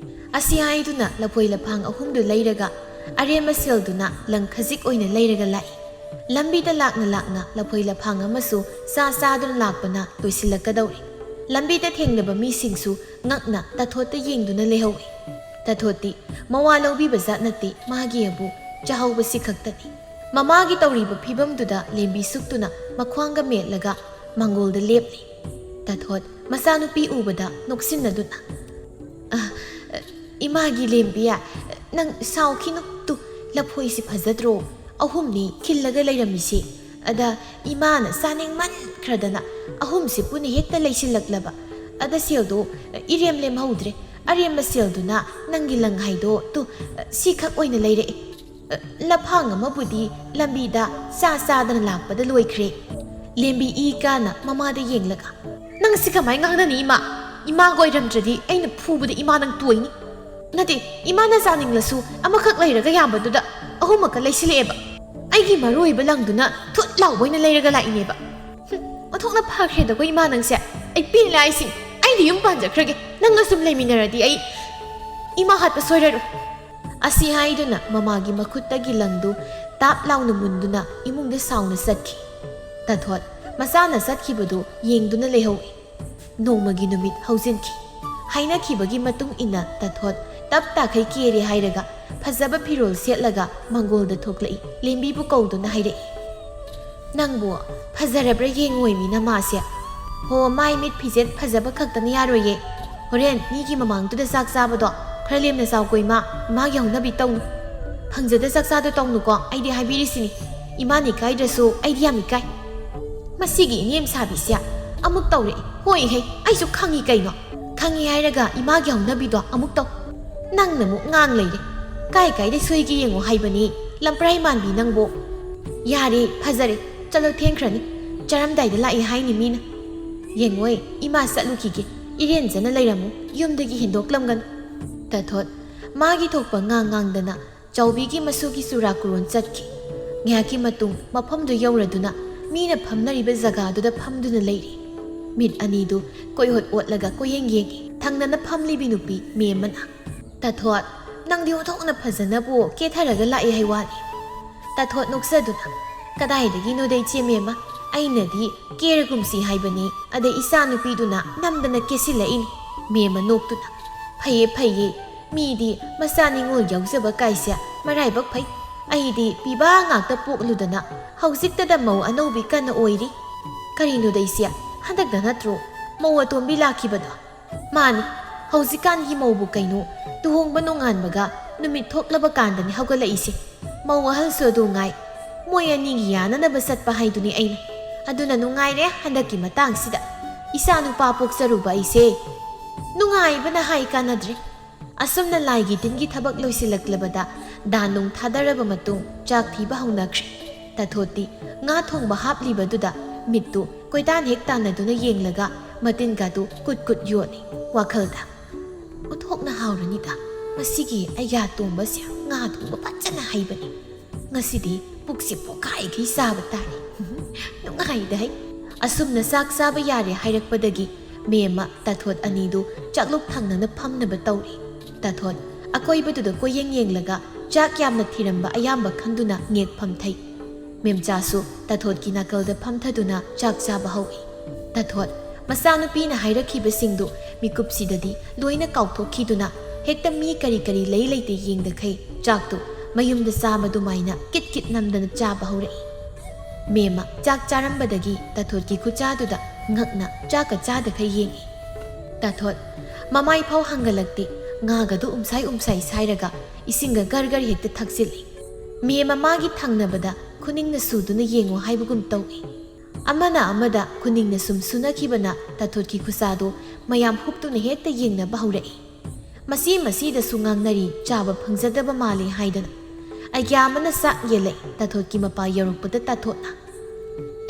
ꯑꯁꯤ ꯍꯥꯏꯗꯨꯅ ꯂꯐꯣꯏ ꯂꯐꯥꯡ ꯑꯍꯨꯝꯗꯨ ꯂꯩꯔꯒ ꯑꯔꯦꯝꯕ ꯁꯦꯜꯗꯨꯅ ꯂꯪ ꯈꯖꯤꯛ ꯑꯣꯏꯅ ꯂꯩꯔꯒ ꯂꯥꯛꯏ꯫ ꯂꯝꯕꯤꯗ ꯂꯥꯛꯅ ꯂꯥꯛꯅ ꯂꯐꯣꯏ ꯂꯐꯥꯡ ꯑꯃꯁꯨ ꯆꯥ ꯆꯥꯗꯨꯅ ꯂꯥꯛꯄꯅ ꯂꯣꯏꯁꯤꯜꯂꯛꯀꯗꯧꯔꯦ꯫ ꯂꯝꯕꯤꯗ ꯊꯦꯡꯅꯕ ꯃꯤꯁꯤꯡꯁꯨ ꯉꯛꯅ ꯇꯥꯊꯣꯠꯇ ꯌꯦꯡꯗꯨꯅ ꯂꯩꯍꯧꯏ꯫ ꯇꯥꯊꯣꯠꯇꯤ ꯃꯋꯥ ꯂꯧꯕꯤꯕ ꯖꯥꯠ ꯅꯠꯇꯦ, ꯃꯥꯒꯤ ꯑꯕꯨ ꯆꯥꯍꯧꯕꯁꯤ ꯈꯛꯇꯅꯤ꯫ ꯃꯃꯥꯒꯤ ꯇꯧꯔꯤꯕ ꯐꯤꯕꯝꯗꯨꯗ ꯂꯦꯝꯕꯤ ꯁꯨꯛꯇꯨꯅ ꯃꯈ꯭ꯋꯥꯡꯒ ꯃꯦꯠꯂꯒ ꯃꯥꯡꯒꯣꯜꯗ ꯂꯦꯞꯂꯤ꯫ ꯇꯥꯊꯣꯠ ꯃꯆꯥꯅꯨꯄꯤ ꯎꯕꯗ ꯅꯣꯛꯁꯤꯟꯅꯗꯨꯅ, "ꯑ, ꯏꯃꯥꯒꯤ ꯂꯦꯝꯕꯤ, ꯅꯪ ꯁꯥꯎꯈꯤꯅꯨ꯫ ꯇꯨ, ꯂꯐꯣꯏꯁꯤ ꯐꯖꯗ꯭ꯔꯣ? ꯑꯍꯨꯝꯅꯤ ꯈꯤꯜꯂꯒ ꯂꯩꯔꯝꯃꯤꯁꯤ꯫ ꯑꯗ ꯏꯃꯥꯅ ꯆꯥꯅꯤꯡꯃꯟꯈ꯭ꯔꯗꯅ ꯑꯍꯨꯝꯁꯤ ꯄꯨꯟꯅ ꯍꯦꯛꯇ ꯂꯩꯁꯤꯜꯂꯛꯂꯕ꯫ ꯑꯗ ꯁꯦꯜꯗꯣ ꯏꯔꯦꯝ ꯂꯦꯝꯍꯧꯗ꯭ꯔꯦ꯫ ꯑꯔꯦꯝꯕ ꯁꯦꯜꯗꯨꯅ ꯅꯪꯒꯤ ꯂꯪ ꯍꯥꯏꯗꯣ ꯇꯨ, ꯁꯤꯈꯛ ꯑꯣꯏꯅ ꯂꯩꯔꯛꯑꯦ꯫ ꯂꯐꯥꯡ ꯑꯃꯕꯨꯗꯤ ꯂꯝꯕꯤꯗ ꯆꯥ ꯆꯥꯗꯅ ꯂꯥꯛꯄꯗ ꯂꯣꯏꯈ꯭ꯔꯦ꯫" ꯂꯦꯝꯕꯤ ꯏ ꯀꯥꯅ ꯃꯃꯥꯗ ꯌꯦꯡꯂꯒ, "ꯅꯪ ꯁꯤ ꯀꯃꯥꯏ ꯉꯥꯡꯅꯅꯤ ꯏꯃꯥ? ꯏꯃꯥꯒ ꯑꯣꯏꯔꯝꯗ꯭ꯔꯗꯤ ꯑꯩꯅ ꯐꯨꯕꯗ ꯏꯃꯥ ꯅꯪ ꯇꯣꯏꯅꯤ꯫ ꯅꯠꯇꯦ, ꯏꯃꯥꯅ ꯆꯥꯅꯤꯡꯂꯁꯨ ꯑꯃꯈꯛ ꯂꯩꯔꯒ ꯌꯥꯕꯗꯨꯗ ꯑꯍꯨꯝꯃꯛꯀ ꯂꯩꯁꯤꯜꯂꯛꯑꯦꯕ꯫ ꯑꯩꯒꯤ ꯃꯔꯨ ꯑꯣꯏꯕ ꯂꯪꯗꯨꯅ ꯊꯨꯠ ꯂꯥꯎꯕ ꯑꯣꯏꯅ ꯂꯩꯔꯒ ꯂꯥꯛꯏꯅꯦꯕ꯫ ꯍꯨꯝ, ꯑꯣꯟꯊꯣꯛꯅ ꯐꯈ꯭ꯔꯦꯗꯀꯣ ꯏꯃꯥ ꯅꯪꯁꯦ꯫ ꯑꯩ ꯄꯦꯜꯂꯦ ꯍꯥꯏꯁꯤꯅꯤ꯫ ꯑꯩꯗꯤ ꯌꯨꯝ ꯄꯥꯟꯖꯈ꯭ꯔꯒꯦ꯫ ꯅꯪ ꯑꯁꯨꯝ ꯂꯩꯃꯤꯟꯅꯔꯗꯤ ꯑꯩ ꯏꯃꯥ ꯍꯥꯠꯄ ꯁꯣꯏꯔꯔꯣꯏ꯫" ꯑꯁꯤ ꯍꯥꯏꯗꯨꯅ ꯃꯃꯥꯒꯤ ꯃꯈꯨꯠꯇꯒꯤ ꯂꯪꯗꯨ ꯇꯥꯞ ꯂꯥꯎꯅ ꯃꯨꯟꯗꯨꯅ ꯏꯃꯨꯡꯗ ꯁꯥꯎꯅ ꯆꯠꯈꯤ꯫ ꯇꯥꯊꯣꯠ ꯃꯆꯥꯅ ꯆꯠꯈꯤꯕꯗꯨ ꯌꯦꯡꯗꯨꯅ ꯂꯩꯍꯧꯏ꯫ ꯅꯣꯡꯃꯒꯤ ꯅꯨꯃꯤꯠ ꯍꯧꯖꯤꯟꯈꯤ꯫ ꯍꯥꯏꯅꯈꯤꯕꯒꯤ ꯃꯇꯨꯡ ꯏꯟꯅ ꯇꯥꯊꯣꯠ ꯇꯞ ꯇꯥꯈꯩ ꯀꯦꯔꯦ ꯍꯥꯏꯔꯒ ꯐꯖꯕ ꯐꯤꯔꯣꯜ ꯁꯦꯠꯂꯒ ꯃꯪꯒꯣꯜꯗ ꯊꯣꯛꯂꯛꯏ꯫ ꯂꯦꯝꯕꯤꯕꯨ ꯀꯧꯗꯨꯅ ꯍꯥꯏꯔꯛꯏ, "ꯅꯪꯕꯨ ꯐꯖꯔꯕ꯭ꯔꯥ ꯌꯦꯡꯉꯣꯏꯃꯤ ꯅꯃꯥꯁꯦ?" "ꯍꯣ, ꯃꯥꯏ ꯃꯤꯠ ꯐꯤꯖꯦꯠ ꯐꯖꯕ ꯈꯛꯇꯅ ꯌꯥꯔꯣꯏꯌꯦ꯫ ꯍꯣꯔꯦꯟ ꯃꯤꯒꯤ ꯃꯃꯥꯡꯗꯨꯗ ꯆꯥꯛ ꯆꯥꯕꯗꯣ ꯈꯔ ꯂꯦꯝꯅ ꯆꯥꯎꯀꯣ ꯏꯃꯥ, ꯏꯃꯥꯒꯤ ꯍꯧꯅꯕꯤ ꯇꯧꯅꯨ꯫ ꯐꯪꯖꯗ ꯆꯥꯛ ꯆꯥꯗꯣ ꯇꯧꯅꯨꯀꯣ, ꯑꯩꯗꯤ ꯍꯥꯏꯕꯤꯔꯤꯁꯤꯅꯤ꯫ ꯏꯃꯥꯅ ꯏꯀꯥꯏꯗ꯭ꯔꯁꯨ ꯑꯩꯗꯤ ꯌꯥꯝ ꯏꯀꯥꯏ꯫" ꯃꯁꯤꯒꯤ ꯏꯅꯦꯝ ꯁꯥꯕꯤꯁꯦ ꯑꯃꯨꯛ ꯇꯧꯔꯛꯑꯦ꯫ "ꯍꯣꯏꯍꯦ, ꯑꯩꯁꯨ ꯈꯪꯉꯤ ꯀꯩꯅꯣ꯫ ꯈꯪꯉꯤ ꯍꯥꯏꯔꯒ ꯏꯃꯥꯒꯤ ꯍꯧꯅꯕꯤꯗꯣ ꯑꯃꯨꯛ ꯇꯧ꯫ ꯅꯪꯅ ꯑꯃꯨꯛ ꯉꯥꯡ ꯂꯩꯔꯦ꯫ ꯀꯥꯏ ꯀꯥꯏꯗ ꯁꯣꯏꯒꯦ ꯌꯦꯡꯉꯣ ꯍꯥꯏꯕꯅꯤ, ꯂꯝꯄ꯭ꯔꯥꯏ ꯃꯥꯟꯕꯤ ꯅꯪꯕꯨ꯫ ꯌꯥꯔꯦ, ꯐꯖꯔꯦ, ꯆꯠꯂꯣ, ꯊꯦꯡꯈ꯭ꯔꯅꯤ꯫ ꯆꯥꯔꯝꯗꯥꯏꯗ ꯂꯥꯛꯏ ꯍꯥꯏꯅꯤ ꯃꯤꯅ꯫ ꯌꯦꯡꯉꯣꯏ, ꯏꯃꯥ ꯆꯠꯂꯨꯈꯤꯒꯦ꯫ ꯏꯔꯦꯟꯖꯅ ꯂꯩꯔꯝꯃꯨ, ꯌꯨꯝꯗꯒꯤ ꯍꯦꯟꯗꯣꯛꯂꯝꯒꯅꯨ꯫" ꯇꯥꯊꯣꯠ ꯃꯥꯒꯤ ꯊꯣꯛꯄ ꯉꯥꯡ ꯉꯥꯡꯗꯅ ꯆꯥꯎꯕꯤꯒꯤ ꯃꯁꯨꯒꯤ ꯆꯨꯔꯥꯀꯣꯔꯣꯟ ꯆꯠꯈꯤ꯫ ꯉꯥꯏꯍꯥꯛꯀꯤ ꯃꯇꯨꯡ ꯃꯐꯝꯗꯨ ꯌꯧꯔꯗꯨꯅ ꯃꯤꯅ ꯐꯝꯅꯔꯤꯕ ꯖꯒꯥꯗꯨꯗ ꯐꯝꯗꯨꯅ ꯂꯩꯔꯤ꯫ ꯃꯤꯠ ꯑꯅꯤꯗꯨ ꯀꯣꯏꯑꯣꯠ ꯑꯣꯠꯂꯒ ꯀꯣꯏꯌꯦꯡ ꯌꯦꯡꯉꯤ꯫ ꯊꯪꯅꯅ ꯐꯝꯂꯤꯕꯤ ꯅꯨꯄꯤ ꯃꯦꯝꯃꯅ, "ꯇꯥꯊꯣꯠ, ꯅꯪꯗꯤ ꯑꯣꯟꯊꯣꯛꯅ ꯐꯖꯅꯕꯨ ꯀꯦꯊꯔꯒ ꯂꯥꯛꯏ ꯍꯥꯏ ꯋꯥꯅꯤ꯫" ꯇꯥꯊꯣꯠ ꯅꯣꯛꯆꯗꯨꯅ, "ꯀꯗꯥꯏꯗꯒꯤꯅꯣꯗ ꯏꯆꯦ ꯃꯦꯝꯃ, ꯑꯩꯅꯗꯤ ꯀꯦꯔꯒꯨꯝꯁꯤ ꯍꯥꯏꯕꯅꯤ, ꯑꯗꯩ ꯏꯆꯥ ꯅꯨꯄꯤꯗꯨꯅ ꯅꯝꯗꯅ ꯀꯦꯁꯤꯜꯂꯛꯏꯅꯤ꯫" ꯃꯦꯝꯃ ꯅꯣꯛꯇꯨꯅ, "ꯐꯩꯌꯦ, ꯐꯩꯌꯦ, ꯃꯤꯗꯤ ꯃꯆꯥ ꯅꯤꯉꯣꯜ ꯌꯥꯎꯖꯕ ꯀꯥꯏꯁꯦ ꯃꯔꯥꯏꯕꯛ ꯐꯩ꯫ ꯑꯩꯗꯤ ꯄꯤꯕꯥ ꯉꯥꯛꯇ ꯄꯣꯛꯂꯨꯗꯅ ꯍꯧꯖꯤꯛꯇꯗ ꯃꯧ ꯑꯅꯧꯕꯤ ꯀꯟꯅ ꯑꯣꯏꯔꯤ꯫ ꯀꯔꯤꯅꯣꯗ ꯏꯆꯦ, ꯍꯟꯗꯛꯇ ꯅꯠꯇ꯭ꯔꯣ ꯃꯧ ꯑꯇꯣꯝꯕꯤ ꯂꯥꯛꯈꯤꯕꯗꯣ? ꯃꯥꯅꯤ, ꯍꯧꯖꯤꯛꯀꯥꯟꯒꯤ ꯃꯧꯕꯨ ꯀꯩꯅꯣ, ꯂꯨꯍꯣꯡꯕ ꯅꯣꯡꯉꯥꯟꯕꯒ ꯅꯨꯃꯤꯠ ꯊꯣꯛꯂꯕ ꯀꯥꯟꯗꯅꯤ ꯍꯧꯒꯠꯂꯛꯏꯁꯦ꯫ ꯃꯧ ꯑꯍꯜꯁꯨ ꯑꯗꯨ ꯉꯥꯏ꯫ ꯃꯣꯏ ꯑꯅꯤꯒꯤ ꯌꯥꯅꯅꯕ ꯆꯠꯄ ꯍꯥꯏꯗꯨꯅꯤ ꯑꯩꯅ꯫ ꯑꯗꯨꯅ ꯅꯨꯡꯉꯥꯏꯔꯦ ꯍꯟꯗꯛꯀꯤ ꯃꯇꯥꯡꯁꯤꯗ꯫ ꯏꯆꯥ ꯅꯨꯄꯥ ꯄꯣꯛꯆꯔꯨꯕ ꯑꯩꯁꯦ꯫ ꯅꯨꯡꯉꯥꯏꯕꯅ ꯍꯥꯏ ꯀꯥꯟꯅꯗ꯭ꯔꯦ꯫ ꯑꯁꯨꯝꯅ ꯂꯥꯏꯒꯤ ꯇꯤꯟꯒꯤ ꯊꯕꯛ ꯂꯣꯏꯁꯤꯜꯂꯛꯂꯕꯗ, ꯗꯥꯟ ꯅꯨꯡ ꯊꯥꯗꯔꯕ ꯃꯇꯨꯡ ꯆꯥꯛ ꯊꯤꯕ ꯍꯧꯅꯈ꯭ꯔꯦ꯫ ꯇꯥꯊꯣꯠꯇꯤ ꯉꯥ ꯊꯣꯡꯕ ꯍꯥꯞꯂꯤꯕꯗꯨꯗ ꯃꯤꯠꯇꯨ ꯀꯣꯏꯇꯥꯟ ꯍꯦꯛ ꯇꯥꯟꯅꯗꯨꯅ ꯌꯦꯡꯂꯒ ꯃꯇꯤꯟꯒꯗꯨ ꯀꯨꯠ ꯀꯨꯠ ꯌꯣꯠꯂꯤ꯫ ꯋꯥꯈꯜꯗ, "ꯑꯣꯟꯊꯣꯛꯅ ꯍꯥꯎꯔꯅꯤꯗ, ꯃꯁꯤꯒꯤ ꯑꯩꯒ꯭ꯌꯥ ꯇꯣꯝꯕꯁꯦ ꯉꯥ ꯊꯣꯡꯕ ꯐꯖꯅ ꯍꯩꯕꯅꯤ꯫ ꯉꯁꯤꯗꯤ ꯄꯨꯛꯁꯤ ꯄꯣꯛꯈꯥꯏꯈꯩ ꯆꯥꯕ ꯇꯥꯔꯦ꯫ ꯅꯨꯡꯉꯥꯏꯗ ꯍꯩ"꯫ ꯑꯁꯨꯝꯅ ꯆꯥꯛ ꯆꯥꯕ ꯌꯥꯔꯦ ꯍꯥꯏꯔꯛꯄꯗꯒꯤ ꯃꯦꯝꯃ ꯇꯥꯊꯣꯠ ꯑꯅꯤꯗꯨ ꯆꯥꯛꯂꯨꯛ ꯊꯪꯅꯅ ꯐꯝꯅꯕ ꯇꯧꯔꯤ꯫ ꯇꯥꯊꯣꯠ ꯑꯀꯣꯏꯕꯗꯨꯗ ꯀꯣꯏꯌꯦꯡ ꯌꯦꯡꯂꯒ ꯆꯥꯛ ꯌꯥꯝꯅ ꯊꯤꯔꯝꯕ ꯑꯌꯥꯝꯕ ꯈꯟꯗꯨꯅ ꯉꯦꯛ ꯐꯝꯊꯩ꯫ ꯃꯦꯝꯆꯥꯁꯨ ꯇꯥꯊꯣꯠꯀꯤ ꯅꯥꯀꯜꯗ ꯐꯝꯊꯗꯨꯅ ꯆꯥꯛ ꯆꯥꯕ ꯍꯧꯏ꯫ ꯇꯥꯊꯣꯠ ꯃꯆꯥꯅꯨꯄꯤꯅ ꯍꯥꯏꯔꯛꯈꯤꯕꯁꯤꯡꯗꯨ ꯃꯤꯀꯨꯞꯁꯤꯗꯗꯤ ꯂꯣꯏꯅ ꯀꯥꯎꯊꯣꯛꯈꯤꯗꯨꯅ ꯍꯦꯛꯇ ꯃꯤ ꯀꯔꯤ ꯀꯔꯤ ꯂꯩ ꯂꯩꯇꯦ ꯌꯦꯡꯗꯈꯩ ꯆꯥꯛꯇꯨ ꯃꯌꯨꯝꯗ ꯆꯥꯕ ꯑꯗꯨꯃꯥꯏꯅ ꯀꯤꯠ ꯀꯤꯠ ꯅꯝꯗꯅ ꯆꯥꯕ ꯍꯧꯔꯛꯏ꯫ ꯃꯦꯝꯃ ꯆꯥꯛ ꯆꯥꯔꯝꯕꯗꯒꯤ ꯇꯥꯊꯣꯠꯀꯤ ꯈꯨꯆꯥꯗꯨꯗ ꯉꯛꯅ ꯆꯥꯛꯀ ꯆꯥꯗꯈꯩ ꯌꯦꯡꯏ꯫ ꯇꯥꯊꯣꯠ ꯃꯃꯥꯏ ꯐꯥꯎ ꯍꯪꯒꯠꯂꯛꯇꯦ, ꯉꯥꯒꯗꯨ ꯎꯝꯁꯥꯏ ꯎꯝꯁꯥꯏ ꯁꯥꯏꯔꯒ ꯏꯁꯤꯡꯒ ꯒꯔ ꯒꯔ ꯍꯦꯛꯇ ꯊꯛꯆꯤꯜꯂꯤ꯫ ꯃꯦꯝꯃ ꯃꯥꯒꯤ ꯊꯪꯅꯕꯗ ꯈꯨꯅꯤꯡꯅ ꯁꯨꯗꯨꯅ ꯌꯦꯡꯉꯨ ꯍꯥꯏꯕꯒꯨꯝ ꯇꯧꯏ꯫ ꯑꯃꯅ ꯑꯃꯗ ꯈꯨꯅꯤꯡꯅ ꯁꯨꯝ ꯁꯨꯅꯈꯤꯕꯅ ꯇꯥꯊꯣꯠꯀꯤ ꯈꯨꯆꯥꯗꯨ ꯃꯌꯥꯝ ꯍꯨꯞꯇꯨꯅ ꯍꯦꯛꯇ ꯌꯦꯡꯅꯕ ꯍꯧꯔꯛꯏ꯫ ꯃꯁꯤ ꯃꯁꯤꯗꯁꯨ ꯉꯥꯡꯅꯔꯤ, ꯆꯥꯕ ꯐꯪꯖꯗꯕ ꯃꯥꯜꯂꯤ ꯍꯥꯏꯗꯅ꯫ ꯑꯩꯒ꯭ꯌꯥ ꯑꯃꯅ ꯆꯥꯛ ꯌꯦꯜꯂꯛꯏ꯫ ꯇꯥꯊꯣꯠꯀꯤ ꯃꯄꯥ ꯌꯧꯔꯛꯄꯗ ꯇꯥꯊꯣꯠꯅ,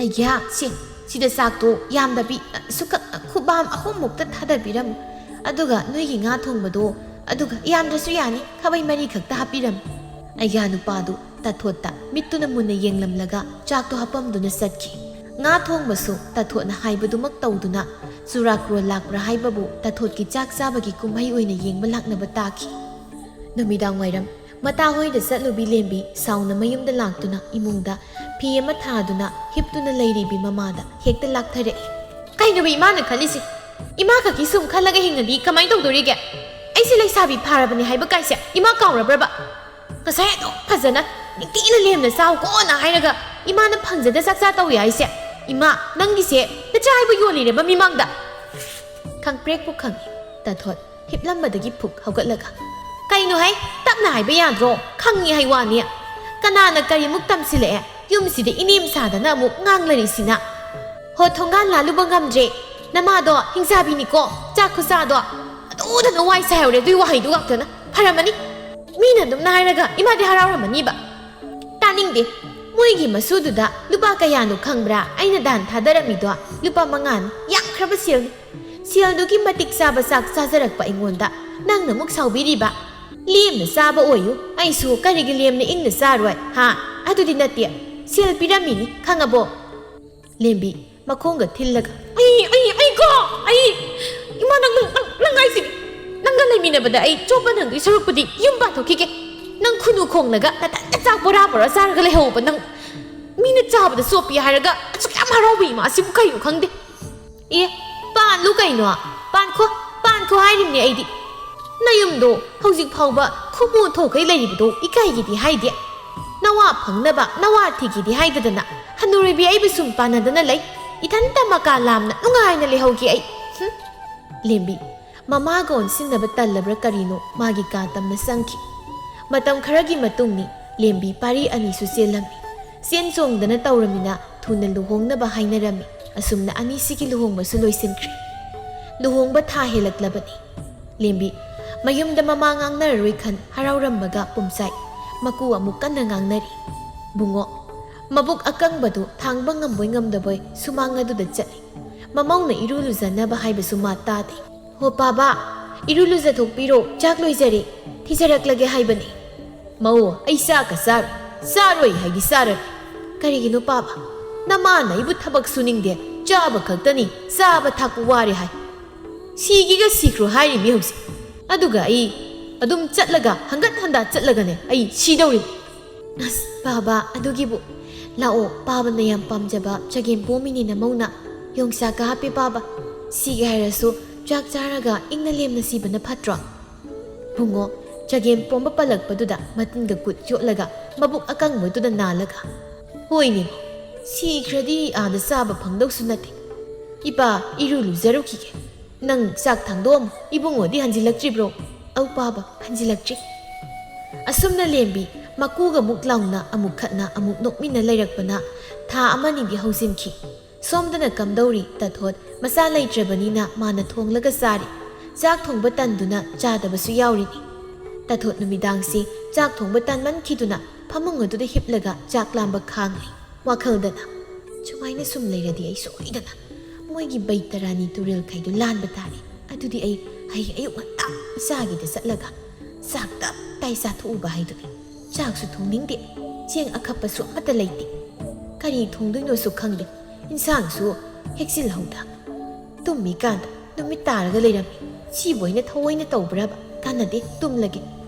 "ꯑꯩꯒ꯭ꯌꯥ, ꯁꯦ, ꯁꯤꯗ ꯆꯥꯛꯇꯣ ꯌꯥꯝꯗꯕꯤ, ꯁꯨꯈꯛ ꯈꯨꯕꯥꯝ ꯑꯍꯨꯝꯃꯨꯛꯇ ꯊꯥꯗꯕꯤꯔꯝꯃꯨ꯫ ꯑꯗꯨꯒ ꯅꯣꯏꯒꯤ ꯉꯥ ꯊꯣꯡꯕꯗꯣ, ꯑꯗꯨꯒ ꯌꯥꯝꯗ꯭ꯔꯁꯨ ꯌꯥꯅꯤ, ꯈꯥꯕꯩ ꯃꯔꯤꯈꯛꯇ ꯍꯥꯞꯄꯤꯔꯝꯃꯨ"꯫ ꯑꯩꯒ꯭ꯌꯥ ꯅꯨꯄꯥꯗꯨ ꯇꯥꯊꯣꯠꯇ ꯃꯤꯠꯇꯨꯅ ꯃꯨꯟꯅ ꯌꯦꯡꯂꯝꯂꯒ ꯆꯥꯛꯇꯣ ꯍꯥꯞꯄꯝꯗꯨꯅ ꯆꯠꯈꯤ꯫ ꯉꯥ ꯊꯣꯡꯕꯁꯨ ꯇꯥꯊꯣꯠꯅ ꯍꯥꯏꯕꯗꯨꯃꯛ ꯇꯧꯗꯨꯅ ꯆꯨꯔꯥꯀ꯭ꯔꯣꯜ ꯂꯥꯛꯄ꯭ꯔꯥ ꯍꯥꯏꯕꯕꯨ ꯇꯥꯊꯣꯠꯀꯤ ꯆꯥꯛ ꯆꯥꯕꯒꯤ ꯀꯨꯝꯍꯩ ꯑꯣꯏꯅ ꯌꯦꯡꯕ ꯂꯥꯛꯅꯕ ꯇꯥꯈꯤ꯫ ꯅꯨꯃꯤꯗꯥꯡ ꯋꯥꯏꯔꯝ ꯃꯇꯥ ꯍꯣꯏꯗ ꯆꯠꯂꯨꯕꯤ ꯂꯦꯝꯕꯤ ꯁꯥꯎꯅ ꯃꯌꯨꯝꯗ ꯂꯥꯛꯇꯨꯅ ꯏꯃꯨꯡꯗ ꯐꯤ ꯑꯃ ꯊꯥꯗꯨꯅ ꯍꯤꯞꯇꯨꯅ ꯂꯩꯔꯤꯕꯤ ꯃꯃꯥꯗ ꯍꯦꯛꯇ ꯂꯥꯛꯊꯔꯛꯏ꯫ "ꯀꯩꯅꯣꯕ ꯏꯃꯥꯅ ꯈꯜꯂꯤꯁꯦ? ꯏꯃꯥ ꯈꯛꯀꯤ ꯁꯨꯝ ꯈꯜꯂꯒ ꯍꯤꯡꯉꯗꯤ ꯀꯃꯥꯏꯅ ꯇꯧꯗꯣꯔꯤꯒꯦ? ꯑꯩꯁꯦ ꯂꯩꯁꯥꯕꯤ ꯐꯥꯔꯕꯅꯤ ꯍꯥꯏꯕ ꯀꯥꯏꯁꯦ ꯏꯃꯥ ꯀꯥꯎꯔꯕ꯭ꯔꯕ? ꯉꯁꯥꯏ ꯑꯗꯨꯛ ꯐꯖꯅ ꯅꯤꯡꯊꯤꯅ ꯂꯦꯝꯅ ꯆꯥꯎꯀꯣꯅ ꯍꯥꯏꯔꯒ ꯏꯃꯥꯅ ꯐꯪꯖꯗ ꯆꯥꯛ ꯆꯥ ꯇꯧꯏ ꯍꯥꯏꯁꯦ? ꯏꯃꯥ, ꯅꯪꯒꯤꯁꯦ ꯅꯆꯥ ꯍꯥꯏꯕ ꯌꯣꯜꯂꯤꯔꯕ ꯃꯤꯃꯥꯡꯗ? ꯈꯪꯄ꯭ꯔꯦꯛꯄꯨ ꯈꯪꯉꯤ꯫ ꯇꯥꯊꯣꯠ ꯍꯤꯞꯂꯝꯕꯗꯒꯤ ꯐꯨꯛ ꯍꯧꯒꯠꯂꯒ, "ꯀꯩꯅꯣ ꯍꯥꯏ? ꯇꯞꯅ ꯍꯥꯏꯕ ꯌꯥꯗ꯭ꯔꯣ? ꯈꯪꯉꯤ ꯍꯥꯏ ꯋꯥꯅꯤ꯫ ꯀꯅꯥꯅ ꯀꯔꯤꯃꯨꯛ ꯇꯝꯁꯤꯜꯂꯛꯑꯦ? ꯌꯨꯝꯁꯤꯗ ꯏꯅꯦꯝ ꯁꯥꯗꯅ ꯑꯃꯨꯛ ꯉꯥꯡꯂꯔꯤꯁꯤꯅ꯫ ꯍꯣ, ꯊꯣꯡꯒꯥꯟ ꯂꯥꯜꯂꯨꯕ ꯉꯝꯗ꯭ꯔꯦ꯫ ꯅꯃꯥꯗꯣ ꯍꯤꯡꯆꯥꯕꯤꯅꯤꯀꯣ, ꯆꯥꯛ ꯈꯨꯆꯥꯗꯣ꯫ ꯑꯗꯨꯗꯅ ꯋꯥꯏ ꯁꯥꯏꯍꯧꯔꯦ ꯑꯗꯨꯏ ꯋꯥꯍꯩꯗꯨ ꯉꯥꯛꯇꯅ꯫ ꯐꯔꯝꯃꯅꯤ꯫ ꯃꯤꯅ ꯑꯗꯨꯝꯅ ꯍꯥꯏꯔꯒ ꯏꯃꯥꯗꯤ ꯍꯔꯥꯎꯔꯝꯃꯅꯤꯕ꯫" ꯇꯥꯅꯤꯡꯗꯦ꯫ ꯃꯣꯏꯒꯤ ꯃꯁꯨꯗꯨꯗ ꯂꯨꯄꯥ ꯀꯌꯥꯅꯣ ꯈꯪꯕ꯭ꯔꯥ? ꯑꯩꯅ ꯗꯥꯟ ꯊꯥꯗꯔꯝꯃꯤꯗꯣ ꯂꯨꯄꯥ ꯃꯉꯥꯅꯤ꯫ ꯌꯥꯝꯈ꯭ꯔꯕ ꯁꯦꯜꯅꯤ꯫ ꯁꯦꯜꯗꯨꯒꯤ ꯃꯇꯤꯛ ꯆꯥꯕ ꯆꯥꯛ ꯆꯥꯖꯔꯛꯄ ꯑꯩꯉꯣꯟꯗ ꯅꯪꯅ ꯑꯃꯨꯛ ꯁꯥꯎꯕꯤꯔꯤꯕ? ꯂꯦꯝꯅ ꯆꯥꯕ ꯑꯣꯏꯌꯨ꯫ ꯑꯩꯁꯨ ꯀꯔꯤꯒꯤ ꯂꯦꯝꯅ ꯏꯪꯅ ꯆꯥꯔꯣꯏ, ꯍꯥ? ꯑꯗꯨꯗꯤ ꯅꯠꯇꯦ꯫ ꯁꯦꯜ ꯄꯤꯔꯝꯃꯤꯅꯤ, ꯈꯪꯉꯕꯣ? ꯂꯦꯝꯕꯤ, ꯃꯈꯣꯡꯒ ꯊꯤꯜꯂꯒ, "ꯑꯩ, ꯑꯩ, ꯑꯩ ꯀꯣ, ꯑꯩ, ꯏꯃꯥ, ꯅꯪ, ꯅꯪ, ꯅꯪ, ꯅꯪ ꯍꯥꯏꯁꯤꯗꯤ, ꯅꯪꯒ ꯂꯩꯃꯤꯟꯅꯕꯗ ꯑꯩ ꯆꯣꯞꯄ ꯅꯪꯗꯣꯏ ꯁꯔꯨꯛꯄꯨꯗꯤ ꯌꯨꯝ ꯄꯥꯟꯊꯣꯛꯈꯤꯒꯦ꯫ ꯅꯪ ꯈꯨꯅꯨ ꯈꯣꯡꯂꯒ ꯅꯊꯟꯇ ꯆꯥꯛ ꯕꯣꯔꯥ ꯕꯣꯔꯥ ꯆꯥꯔꯒ ꯂꯩꯍꯧꯕ ꯅꯪ, ꯃꯤꯅ ꯆꯥꯕꯗ ꯆꯣꯞꯄꯤ ꯍꯥꯏꯔꯒ ꯑꯁꯨꯛ ꯌꯥꯝ ꯍꯔꯥꯎꯕ ꯏꯃꯥ ꯑꯁꯤꯕꯨ ꯀꯩꯅꯣ ꯈꯪꯗꯦ꯫ ꯑꯦ, ꯄꯥꯟꯂꯨ ꯀꯩꯅꯣ, ꯄꯥꯟꯈꯣ, ꯄꯥꯟꯈꯣ ꯍꯥꯏꯔꯤꯕꯅꯦ ꯑꯩꯗꯤ꯫ ꯅꯌꯨꯝꯗꯣ ꯍꯧꯖꯤꯛ ꯐꯥꯎꯕ ꯈꯨꯃꯨ ꯊꯣꯛꯈꯩ ꯂꯩꯔꯤꯕꯗꯣ ꯏꯀꯥꯏꯒꯤꯗꯤ ꯍꯥꯏꯗꯦ꯫ ꯅꯋꯥ ꯐꯪꯅꯕ ꯅꯋꯥ ꯊꯤꯒꯤꯗꯤ ꯍꯥꯏꯗꯗꯅ ꯍꯅꯨꯔꯩꯕꯤ ꯑꯩꯕꯨ ꯁꯨꯝ ꯄꯥꯟꯅꯗꯅ ꯂꯩ꯫ ꯏꯊꯟꯇ ꯃꯀꯥ ꯂꯥꯝꯅ ꯅꯨꯡꯉꯥꯏꯅ ꯂꯩꯍꯧꯒꯦ ꯑꯩ꯫ ꯍꯨꯝ꯫ ꯂꯦꯝꯕꯤ, ꯃꯃꯥꯒ ꯑꯣꯟꯁꯤꯟꯅꯕ ꯇꯜꯂꯕ꯭ꯔꯥ ꯀꯔꯤꯅꯣ ꯃꯥꯒꯤ ꯀꯥ ꯇꯝꯅ ꯆꯪꯈꯤ꯫ ꯃꯇꯝ ꯈꯔꯒꯤ ꯃꯇꯨꯡꯅꯤ ꯂꯦꯝꯕꯤ ꯄꯥꯔꯤ ꯑꯅꯤꯁꯨ ꯆꯦꯜꯂꯝꯃꯤ꯫ ꯆꯦꯟ ꯆꯣꯡꯗꯅ ꯇꯧꯔꯃꯤꯅ ꯊꯨꯅ ꯂꯨꯍꯣꯡꯅꯕ ꯍꯥꯏꯅꯔꯝꯃꯤ꯫ ꯑꯁꯨꯝꯅ ꯑꯅꯤꯁꯤꯒꯤ ꯂꯨꯍꯣꯡꯕꯁꯨ ꯂꯣꯏꯁꯤꯟꯈ꯭ꯔꯦ꯫ ꯂꯨꯍꯣꯡꯕ ꯊꯥ ꯍꯦꯜꯂꯛꯂꯕꯅꯤ꯫ ꯂꯦꯝꯕꯤ ꯃꯌꯨꯝꯗ ꯃꯃꯥ ꯉꯥꯡꯅꯔꯔꯣꯏ ꯈꯟ ꯍꯔꯥꯎꯔꯝꯕꯒ ꯄꯨꯝꯆꯥꯏ ꯃꯀꯨ ꯑꯃꯨꯛ ꯀꯟꯅ ꯉꯥꯡꯅꯔꯤ꯫ ꯕꯨꯡꯉꯣ, ꯃꯕꯨꯛ ꯑꯀꯪꯕꯗꯨ ꯊꯥꯡꯕ ꯉꯝꯕꯣꯏ ꯉꯝꯗꯕꯣꯏ ꯁꯨꯃꯥꯡ ꯑꯗꯨꯗ ꯆꯠꯂꯤ꯫ ꯃꯃꯧꯅ ꯏꯔꯨ ꯂꯨꯖꯅꯕ ꯍꯥꯏꯕꯁꯨ ꯃꯥ ꯇꯥꯗꯦ꯫ "ꯍꯣ ꯄꯥꯕ, ꯏꯔꯨ ꯂꯨꯖꯊꯣꯛꯄꯤꯔꯣ, ꯆꯥꯛ ꯂꯣꯏꯖꯔꯦ, ꯊꯤꯖꯔꯛꯂꯒꯦ ꯍꯥꯏꯕꯅꯤ꯫" "ꯃꯧ, ꯑꯩ ꯆꯥꯛꯀ ꯆꯥꯔꯣꯏ, ꯆꯥꯔꯣꯏ ꯍꯥꯏꯗꯤ ꯆꯥꯔꯔꯣꯏ꯫" "ꯀꯔꯤꯒꯤꯅꯣ ꯄꯥꯕ? ꯅꯃꯥꯅ ꯑꯩꯕꯨ ꯊꯕꯛ ꯁꯨꯅꯤꯡꯗꯦ, ꯆꯥꯕ ꯈꯛꯇꯅꯤ, ꯆꯥꯕ ꯊꯛꯄ ꯋꯥꯔꯦ ꯍꯥꯏ꯫ ꯁꯤꯒꯤꯒ ꯁꯤꯈ꯭ꯔꯣ ꯍꯥꯏꯔꯤꯃꯤ ꯍꯧꯖꯤꯛ꯫ ꯑꯗꯨꯒ ꯑꯩ ꯑꯗꯨꯝ ꯆꯠꯂꯒ, ꯍꯪꯒꯠ ꯍꯟꯗ ꯆꯠꯂꯒꯅꯦ ꯑꯩ ꯁꯤꯗꯧꯔꯤꯅꯤ꯫" "ꯑꯁ ꯄꯥꯕ, ꯑꯗꯨꯒꯤꯕꯨ ꯂꯥꯛꯑꯣ, ꯄꯥꯕꯅ ꯌꯥꯝ ꯄꯥꯝꯖꯕ ꯆꯒꯦꯝ ꯄꯣꯝꯃꯤꯅꯦ ꯅꯃꯧꯅ꯫ ꯌꯣꯡꯆꯥꯛꯀ ꯍꯥꯞꯄꯦ ꯄꯥꯕ꯫ ꯁꯤꯒꯦ ꯍꯥꯏꯔꯁꯨ ꯆꯥꯛ ꯆꯥꯔꯒ ꯏꯪꯅ ꯂꯦꯝꯅ ꯁꯤꯕꯅ ꯐꯠꯇ꯭ꯔꯣ?" "ꯕꯨꯡꯉꯣ, ꯆꯒꯦꯝ ꯄꯣꯝꯕ ꯄꯜꯂꯛꯄꯗꯨꯗ ꯃꯇꯤꯟꯒ ꯀꯨꯠ ꯌꯣꯠꯂꯒ ꯃꯕꯨꯛ ꯑꯀꯪꯕꯗꯨꯗ ꯅꯥꯜꯂꯒ, "ꯍꯣꯏꯅꯦ, ꯁꯤꯈ꯭ꯔꯗꯤ ꯑꯥꯗ ꯆꯥꯕ ꯐꯪꯗꯧꯁꯨ ꯅꯠꯇꯦ꯫ ꯏꯄꯥ, ꯏꯔꯨ ꯂꯨꯖꯔꯨꯈꯤꯒꯦ꯫ ꯅꯪ ꯆꯥꯛ ꯊꯥꯡꯗꯣꯛꯑꯝꯃꯨ꯫ ꯏꯕꯨꯡꯉꯣꯗꯤ ꯍꯟꯖꯤꯜꯂꯛꯇ꯭ꯔꯤꯕ꯭ꯔꯣ?" "ꯑꯧ ꯄꯥꯕ, ꯍꯟꯖꯤꯜꯂꯛꯇ꯭ꯔꯤ꯫" ꯑꯁꯨꯝꯅ ꯂꯦꯝꯕꯤ ꯃꯀꯨꯒ ꯃꯨꯛ ꯂꯥꯎꯅ ꯑꯃꯨꯛ ꯈꯠꯅ ꯑꯃꯨꯛ ꯅꯣꯛꯃꯤꯟꯅ ꯂꯩꯔꯛꯄꯅ ꯊꯥ ꯑꯃꯅꯤꯗꯤ ꯍꯧꯖꯤꯟꯈꯤ꯫ ꯁꯣꯝꯗꯅ ꯀꯝꯗꯧꯔꯤ, ꯇꯥꯊꯣꯠ ꯃꯆꯥ ꯂꯩꯇ꯭ꯔꯕꯅꯤꯅ ꯃꯥꯅ ꯊꯣꯡꯂꯒ ꯆꯥꯔꯤ꯫ ꯆꯥꯛ ꯊꯣꯡꯕ ꯇꯟꯗꯨꯅ ꯆꯥꯗꯕꯁꯨ ꯌꯥꯎꯔꯤꯅꯤ꯫ ꯇꯥꯊꯣꯠ ꯅꯨꯃꯤꯗꯥꯡꯁꯤ ꯆꯥꯛ ꯊꯣꯡꯕ ꯇꯟꯃꯟꯈꯤꯗꯨꯅ ꯐꯃꯨꯡ ꯑꯗꯨꯗ ꯍꯤꯞꯂꯒ ꯆꯥꯛ ꯂꯥꯝꯕ ꯈꯥꯡꯂꯤ꯫ ꯋꯥꯈꯜꯗꯅ, "ꯁꯨꯃꯥꯏꯅ ꯁꯨꯝ ꯂꯩꯔꯗꯤ ꯑꯩ ꯁꯣꯏꯗꯅ ꯃꯣꯏꯒꯤ ꯕꯩꯇꯔꯥꯅꯤ ꯇꯨꯔꯦꯜꯈꯩꯗꯨ ꯂꯥꯟꯕ ꯇꯥꯔꯦ꯫ ꯑꯗꯨꯗꯤ ꯑꯩ ꯍꯌꯦꯡ ꯑꯌꯨꯛ ꯉꯟꯇꯥ ꯏꯆꯥꯒꯤꯗ ꯆꯠꯂꯒ ꯆꯥꯛ ꯇꯞ ꯇꯥꯏ ꯆꯥꯊꯣꯛꯎꯕ ꯍꯥꯏꯗꯨꯅꯤ꯫ ꯆꯥꯛꯁꯨ ꯊꯣꯡꯅꯤꯡꯗꯦ, ꯆꯦꯡ ꯑꯈꯞꯄꯁꯨ ꯑꯃꯠꯇ ꯂꯩꯇꯦ꯫ ꯀꯔꯤ ꯊꯣꯡꯗꯣꯏꯅꯣꯁꯨ ꯈꯪꯗꯦ꯫ ꯏꯟꯁꯥꯡꯁꯨ ꯍꯦꯛꯆꯤꯜꯍꯧꯗ꯫ ꯇꯨꯝꯃꯤꯀꯥꯟꯗ ꯅꯨꯃꯤꯠ ꯇꯥꯔꯒ ꯂꯩꯔꯝꯃꯤ꯫ ꯁꯤꯕꯨ ꯑꯩꯅ ꯊꯑꯣꯏꯅ ꯇꯧꯕ꯭ꯔꯕ? ꯀꯥꯟꯅꯗꯦ, ꯇꯨꯝꯂꯒꯦ꯫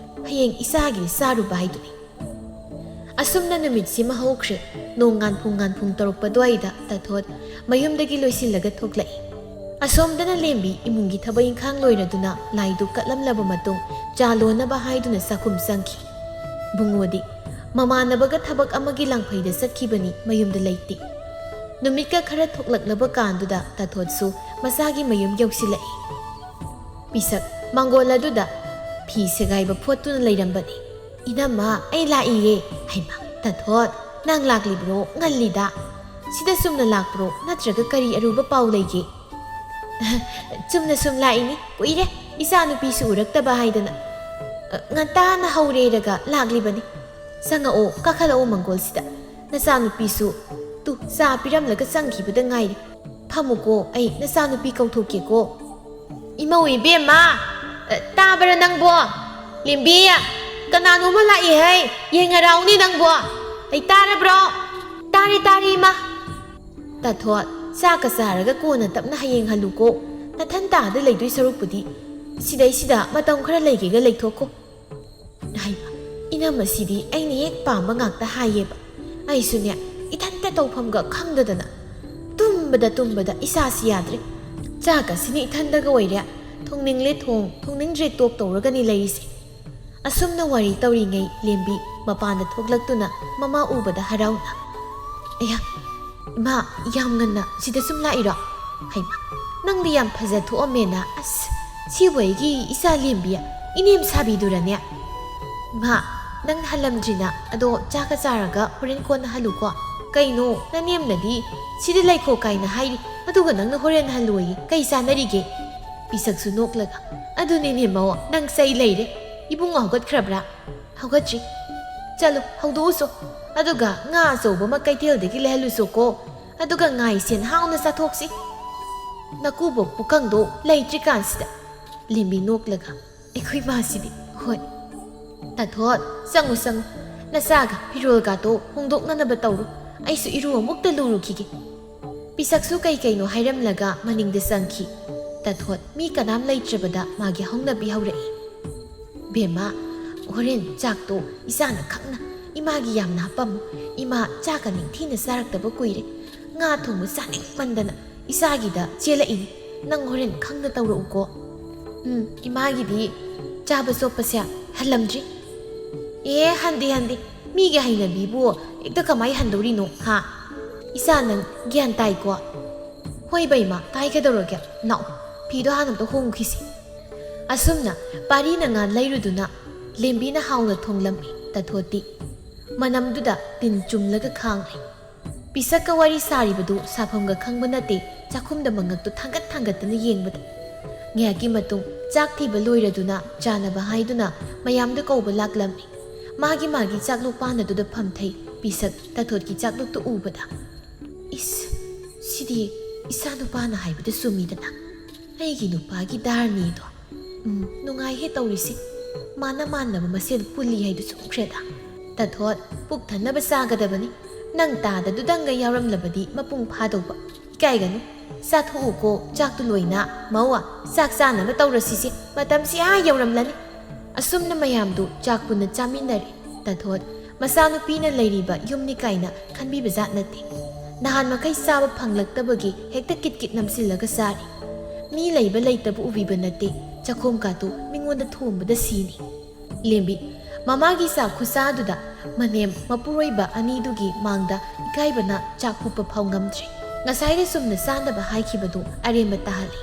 ꯍꯌꯦꯡ ꯏꯆꯥꯒꯤꯗ ꯆꯥꯔꯨꯕ ꯍꯥꯏꯗꯨꯅꯤ꯫" ꯑꯁꯨꯝꯅ ꯅꯨꯃꯤꯠꯁꯤꯃ ꯍꯧꯈ꯭ꯔꯦ꯫ ꯅꯣꯡ ꯉꯥꯟꯐꯨꯡ ꯉꯥꯟꯐꯨꯡ ꯇꯧꯔꯛꯄ ꯑꯗꯨꯋꯥꯏꯗ ꯇꯥꯊꯣꯠ ꯃꯌꯨꯝꯗꯒꯤ ꯂꯣꯏꯁꯤꯜꯂꯒ ꯊꯣꯛꯂꯛꯏ꯫ ꯑꯁꯣꯝꯗꯅ ꯂꯦꯝꯕꯤ ꯏꯃꯨꯡꯒꯤ ꯊꯕꯛ ꯏꯪꯈꯥꯡ ꯂꯣꯏꯔꯗꯨꯅ ꯂꯥꯏꯗꯨ ꯀꯠꯂꯝꯂꯕ ꯃꯇꯨꯡ ꯆꯥ ꯂꯣꯟꯅꯕ ꯍꯥꯏꯗꯨꯅ ꯆꯥꯛꯈꯨꯝ ꯆꯪꯈꯤ꯫ ꯕꯨꯡꯉꯣꯗꯤ ꯃꯃꯥꯟꯅꯕꯒ ꯊꯕꯛ ꯑꯃꯒꯤ ꯂꯥꯡꯐꯩꯗ ꯆꯠꯈꯤꯕꯅꯤ, ꯃꯌꯨꯝꯗ ꯂꯩꯇꯦ꯫ ꯅꯨꯃꯤꯠꯀ ꯈꯔ ꯊꯣꯛꯂꯛꯂꯕ ꯀꯥꯟꯗꯨꯗ ꯇꯥꯊꯣꯠꯁꯨ ꯃꯆꯥꯒꯤ ꯃꯌꯨꯝ ꯌꯧꯁꯤꯜꯂꯛꯏ꯫ ꯄꯤꯁꯛ ꯃꯥꯡꯒꯣꯜ ꯑꯗꯨꯗ ꯐꯤ ꯁꯦꯒꯥꯏꯕ ꯐꯣꯠꯇꯨꯅ ꯂꯩꯔꯝꯕꯅꯤ꯫ "ꯏꯅꯝꯃ, ꯑꯩ ꯂꯥꯛꯏꯌꯦ꯫" "ꯍꯩꯃꯥ, ꯇꯥꯊꯣꯠ, ꯅꯪ ꯂꯥꯛꯂꯤꯕ꯭ꯔꯣ? ꯉꯜꯂꯤꯗ꯫ ꯁꯤꯗ ꯆꯨꯝꯅ ꯂꯥꯛꯄ꯭ꯔꯣ, ꯅꯠꯇ꯭ꯔꯒ ꯀꯔꯤ ꯑꯔꯨꯕ ꯄꯥꯎ ꯂꯩꯒꯦ?" "ꯆꯨꯝꯅ ꯁꯨꯝ ꯂꯥꯛꯏꯅꯤ, ꯀꯨꯏꯔꯦ ꯏꯆꯥꯅꯨꯄꯤꯁꯨ ꯎꯔꯛꯇꯕ ꯍꯥꯏꯗꯅ꯫ ꯉꯟꯇꯥꯅ ꯍꯧꯔꯦꯔꯒ ꯂꯥꯛꯂꯤꯕꯅꯤ꯫ ꯆꯪꯉꯛꯑꯣ, ꯀꯥꯈꯠꯂꯛꯑꯣ ꯃꯪꯒꯣꯜꯁꯤꯗ꯫ ꯅꯆꯥꯅꯨꯄꯤꯁꯨ ꯇꯨ ꯆꯥ ꯄꯤꯔꯝꯂꯒ ꯆꯪꯈꯤꯕꯗ ꯉꯥꯏꯔꯤ꯫ ꯐꯝꯃꯨꯀꯣ, ꯑꯩ ꯅꯆꯥꯅꯨꯄꯤ ꯀꯧꯊꯣꯛꯀꯦꯀꯣ꯫" "ꯏꯃꯧ ꯏꯕꯦꯝꯃ, ꯇꯥꯕ꯭ꯔꯥ ꯅꯪꯕꯣ? ꯂꯦꯝꯕꯤ, ꯀꯅꯥꯅꯣꯝꯃ ꯂꯥꯛꯏ ꯍꯩ, ꯌꯦꯡꯉꯔꯥꯎꯅꯤ ꯅꯪꯕꯣ꯫ ꯑꯩ ꯇꯥꯔꯕ꯭ꯔꯣ?" "ꯇꯥꯔꯦ, ꯇꯥꯔꯦ ꯏꯃꯥ꯫" "ꯇꯥꯊꯣꯠ, ꯆꯥꯛꯀ ꯆꯥꯔꯒ ꯀꯣꯟꯅ ꯇꯞꯅ ꯍꯌꯦꯡ ꯍꯜꯂꯨꯀꯣ꯫ ꯅꯊꯟ ꯇꯥꯗ ꯂꯩꯗꯣꯏ ꯁꯔꯨꯛꯄꯨꯗꯤ ꯁꯤꯗꯩꯁꯤꯗ ꯃꯇꯝ ꯈꯔ ꯂꯩꯒꯦꯒ ꯂꯩꯊꯣꯛꯈꯣ꯫" ꯍꯩꯃꯥ, ꯏꯅꯝꯃꯁꯤꯗꯤ ꯑꯩꯅ ꯍꯦꯛ ꯄꯥꯝꯕ ꯉꯥꯛꯇ ꯍꯥꯏꯌꯦꯕ꯫ ꯑꯩꯁꯨꯅꯦ, ꯏꯊꯟꯇ ꯇꯧꯐꯝꯒ ꯈꯪꯗꯗꯅ ꯇꯨꯝꯕꯗ ꯇꯨꯝꯕꯗ ꯏꯁꯥꯁꯤ ꯌꯥꯗ꯭ꯔꯦ꯫ ꯆꯥꯛꯀꯁꯤꯅ ꯏꯊꯟꯗꯒ ꯑꯣꯏꯔꯦ꯫ ꯊꯣꯡꯅꯤꯡꯂꯦ ꯊꯣꯡ, ꯊꯣꯡꯅꯤꯡꯗ꯭ꯔꯦ ꯇꯣꯛ ꯇꯧꯔꯒꯅꯤ ꯂꯩꯔꯤꯁꯦ꯫ ꯑꯁꯨꯝꯅ ꯋꯥꯔꯤ ꯇꯧꯔꯤꯉꯩ ꯂꯦꯝꯕꯤ ꯃꯄꯥꯟꯗ ꯊꯣꯛꯂꯛꯇꯨꯅ ꯃꯃꯥ ꯎꯕꯗ ꯍꯔꯥꯎꯅ, "ꯑꯌꯥ, ꯏꯃꯥ, ꯌꯥꯝ ꯉꯟꯅ ꯁꯤꯗ ꯁꯨꯝ ꯂꯥꯛꯏꯔꯣ? ꯍꯩꯃꯥ, ꯅꯪꯗꯤ ꯌꯥꯝ ꯐꯖ ꯊꯣꯛꯑꯝꯃꯦꯅ꯫ ꯑꯁ, ꯁꯤꯕꯨ ꯑꯩꯒꯤ ꯏꯆꯥ ꯂꯦꯝꯕꯤ, ꯏꯅꯦꯝ ꯁꯥꯕꯤꯗꯨꯔꯅꯦ? ꯏꯃꯥ, ꯅꯪ ꯍꯜꯂꯝꯗ꯭ꯔꯤꯅ? ꯑꯗꯣ ꯆꯥꯛꯀ ꯆꯥꯔꯒ ꯍꯣꯔꯦꯟ ꯀꯣꯟꯅ ꯍꯜꯂꯨꯀꯣ꯫ ꯀꯩꯅꯣ, ꯅꯅꯦꯝꯅꯗꯤ ꯁꯤꯗ ꯂꯩꯈꯣ ꯀꯥꯏꯅ ꯍꯥꯏꯔꯤ, ꯑꯗꯨꯒ ꯅꯪꯅ ꯍꯣꯔꯦꯟ ꯍꯜꯂꯣꯌꯦ꯫ ꯀꯩ ꯆꯥꯟꯅꯔꯤꯒꯦ?" ꯄꯤꯁꯛꯁꯨ ꯅꯣꯛꯂꯒ, "ꯑꯗꯨꯅꯤꯅꯦ ꯃꯧ, ꯅꯪ ꯆꯩ ꯂꯩꯔꯦ꯫ ꯏꯕꯨꯡꯉꯣ ꯍꯧꯒꯠꯈ꯭ꯔꯕ꯭ꯔꯥ?" "ꯍꯧꯒꯠꯇ꯭ꯔꯤ꯫" "ꯆꯠꯂꯨ, ꯍꯧꯗꯣꯛꯎꯁꯣ꯫ ꯑꯗꯨꯒ ꯉꯥ ꯑꯆꯧꯕ ꯑꯃ ꯀꯩꯊꯦꯜꯗꯒꯤ ꯂꯩꯍꯜꯂꯨꯁꯣꯀꯣ꯫ ꯑꯗꯨꯒ ꯉꯥꯏ ꯁꯦꯟ ꯍꯥꯎꯅ ꯆꯥꯊꯣꯛꯁꯤ꯫ ꯅꯀꯨꯕꯣꯛ ꯄꯨꯀꯪꯗꯣ ꯂꯩꯇ꯭ꯔꯤꯀꯥꯟꯁꯤꯗ꯫" ꯂꯦꯝꯕꯤ ꯅꯣꯛꯂꯒ, "ꯑꯩꯈꯣꯏ ꯃꯥꯁꯤꯗꯤ꯫ ꯍꯣꯏ꯫ ꯇꯥꯊꯣꯠ, ꯆꯪꯉꯨ, ꯆꯪꯉꯨ꯫ ꯅꯆꯥꯒ ꯐꯤꯔꯣꯜꯒꯥꯗꯣ ꯍꯣꯡꯗꯣꯛꯅꯅꯕ ꯇꯧꯔꯨ꯫ ꯑꯩꯁꯨ ꯏꯔꯨ ꯑꯃꯨꯛꯇ ꯂꯨꯔꯨꯈꯤꯒꯦ꯫" ꯄꯤꯁꯛꯁꯨ ꯀꯩ ꯀꯩꯅꯣ ꯍꯥꯏꯔꯝꯂꯒ ꯃꯅꯤꯡꯗ ꯆꯪꯈꯤ꯫ ꯇꯥꯊꯣꯠ, ꯃꯤ ꯀꯅꯥꯝ ꯂꯩꯇ꯭ꯔꯕꯗ ꯃꯥꯒꯤ ꯍꯧꯅꯕꯤ ꯍꯧꯔꯛꯏ꯫ "ꯕꯦꯝꯃ, ꯍꯣꯔꯦꯟ ꯆꯥꯛꯇꯣ ꯏꯆꯥꯅ ꯈꯪꯅ ꯏꯃꯥꯒꯤ ꯌꯥꯝꯅ ꯍꯥꯞꯄꯝꯃꯨ꯫ ꯏꯃꯥ ꯆꯥꯛꯀ ꯅꯤꯡꯊꯤꯅ ꯆꯥꯔꯛꯇꯕ ꯀꯨꯏꯔꯦ꯫ ꯉꯥ ꯊꯣꯡꯕ ꯆꯥꯅꯤꯡꯃꯟꯗꯅ ꯏꯆꯥꯒꯤꯗ ꯆꯦꯜꯂꯛꯏꯅꯤ꯫ ꯅꯪ ꯍꯣꯔꯦꯟ ꯈꯪꯅ ꯇꯧꯔꯛꯎꯀꯣ꯫" "ꯎꯝ, ꯏꯃꯥꯒꯤꯗꯤ ꯆꯥꯕ ꯆꯣꯞꯄꯁꯦ ꯍꯜꯂꯝꯗ꯭ꯔꯤ꯫" "ꯑꯦ, ꯍꯟꯗꯦ, ꯍꯟꯗꯦ꯫ ꯃꯤꯒꯤ ꯍꯩꯅꯕꯤꯕꯨ ꯍꯦꯛꯇ ꯀꯃꯥꯏ ꯍꯟꯗꯧꯔꯤꯅꯣ, ꯍꯥ? ꯏꯆꯥ, ꯅꯪ ꯒ꯭ꯌꯥꯟ ꯇꯥꯏꯀꯣ?" "ꯍꯣꯏ ꯕꯩꯃ, ꯇꯥꯏ꯫ ꯀꯩꯗꯧꯔꯒꯦ? ꯅꯥꯎ, ꯐꯤꯗꯣ ꯍꯥꯟꯅ ꯑꯝꯇ ꯍꯣꯡꯈꯤꯁꯤ꯫" ꯑꯁꯨꯝꯅ ꯄꯥꯔꯤꯅ ꯉꯥ ꯂꯩꯔꯨꯗꯨꯅ ꯂꯦꯝꯕꯤꯅ ꯍꯥꯎꯅ ꯊꯣꯡꯂꯝꯃꯤ꯫ ꯇꯥꯊꯣꯠꯇꯤ ꯃꯅꯝꯗꯨꯗ ꯇꯤꯟ ꯆꯨꯝꯂꯒ ꯈꯥꯡꯂꯦ꯫ ꯄꯤꯁꯛꯀ ꯋꯥꯔꯤ ꯁꯥꯔꯤꯕꯗꯨ ꯁꯥꯐꯝꯒ ꯈꯪꯕ ꯅꯠꯇꯦ, ꯆꯥꯛꯈꯨꯝꯗ ꯃꯉꯛꯇꯨ ꯊꯥꯡꯒꯠ ꯊꯥꯡꯒꯠꯇꯅ ꯌꯦꯡꯕꯗ꯫ ꯉꯥꯏꯍꯥꯛꯀꯤ ꯃꯇꯨꯡ ꯆꯥꯛ ꯊꯤꯕ ꯂꯣꯏꯔꯗꯨꯅ ꯆꯥꯅꯕ ꯍꯥꯏꯗꯨꯅ ꯃꯌꯥꯝꯗꯨ ꯀꯧꯕ ꯂꯥꯛꯂꯝꯃꯤ꯫ ꯃꯥꯒꯤ ꯃꯥꯒꯤ ꯆꯥꯛꯂꯨꯛ ꯄꯥꯟꯅꯗꯨꯗ ꯐꯝꯊꯩ꯫ ꯄꯤꯁꯛ ꯇꯥꯊꯣꯠꯀꯤ ꯆꯥꯛꯂꯨꯛꯇꯨ ꯎꯕꯗ, "ꯏꯁ, ꯁꯤꯗꯤ ꯏꯆꯥ ꯅꯨꯄꯥꯅ ꯍꯥꯏꯕꯗꯨ ꯆꯨꯝꯃꯤꯗꯅ꯫ ꯑꯩꯒꯤ ꯅꯨꯄꯥꯒꯤ ꯗꯥꯔꯅꯤꯗꯣ꯫ ꯎꯝ, ꯅꯨꯡꯉꯥꯏꯍꯦ ꯇꯧꯔꯤꯁꯤ꯫ ꯃꯥꯅ ꯃꯥꯟꯅꯕ ꯃꯁꯦꯜ ꯄꯨꯜꯂꯤ ꯍꯥꯏꯗꯨ ꯆꯨꯝꯈ꯭ꯔꯦꯗ꯫" "ꯇꯥꯊꯣꯠ, ꯄꯨꯛ ꯊꯟꯅꯕ ꯆꯥꯒꯗꯕꯅꯤ꯫ ꯅꯪ ꯇꯥꯗꯗꯨꯗꯪꯒ ꯌꯥꯎꯔꯝꯂꯕꯗꯤ ꯃꯄꯨꯡ ꯐꯥꯗꯧꯕ꯫ ꯏꯀꯥꯏꯒꯅꯨ꯫ ꯆꯥꯊꯣꯛꯎꯀꯣ ꯆꯥꯛꯇꯨ ꯂꯣꯏꯅ꯫ ꯃꯧ, ꯆꯥꯛ ꯆꯥꯅꯕ ꯇꯧꯔꯁꯤꯁꯦ꯫ ꯃꯇꯝꯁꯤ ꯑꯥ ꯌꯧꯔꯝꯂꯅꯤ꯫" ꯑꯁꯨꯝꯅ ꯃꯌꯥꯝꯗꯨ ꯆꯥꯛ ꯄꯨꯟꯅ ꯆꯥꯃꯤꯟꯅꯔꯦ꯫ ꯇꯥꯊꯣꯠ ꯃꯆꯥꯅꯨꯄꯤꯅ ꯂꯩꯔꯤꯕ ꯌꯨꯝꯅꯤ ꯀꯥꯏꯅ ꯈꯟꯕꯤꯕ ꯖꯥꯠ ꯅꯠꯇꯦ꯫ ꯅꯍꯥꯟ ꯃꯈꯩ ꯆꯥꯕ ꯐꯪꯂꯛꯇꯕꯒꯤ ꯍꯦꯛꯇ ꯀꯤꯠ ꯀꯤꯠ ꯅꯝꯁꯤꯜꯂꯒ ꯆꯥꯔꯤ꯫ ꯃꯤ ꯂꯩꯕ ꯂꯩꯇꯕ ꯎꯕꯤꯕ ꯅꯠꯇꯦ, ꯆꯥꯛꯈꯣꯝ ꯀꯥꯇꯨ ꯃꯤꯉꯣꯟꯗ ꯊꯣꯝꯕꯗ ꯁꯤꯅꯤ꯫ ꯂꯦꯝꯕꯤ, ꯃꯃꯥꯒꯤ ꯆꯥꯛ ꯈꯨꯆꯥꯗꯨꯗ ꯃꯅꯦꯝ ꯃꯄꯨꯔꯣꯏꯕ ꯑꯅꯤꯗꯨꯒꯤ ꯃꯥꯡꯗ ꯏꯀꯥꯏꯕꯅ ꯆꯥꯛ ꯍꯨꯞꯄ ꯐꯥꯎ ꯉꯝꯗ꯭ꯔꯦ꯫ ꯉꯁꯥꯏꯗ ꯆꯨꯝꯅ ꯆꯥꯅꯕ ꯍꯥꯏꯈꯤꯕꯗꯨ ꯑꯔꯦꯝꯕ ꯇꯥꯍꯜꯂꯤ꯫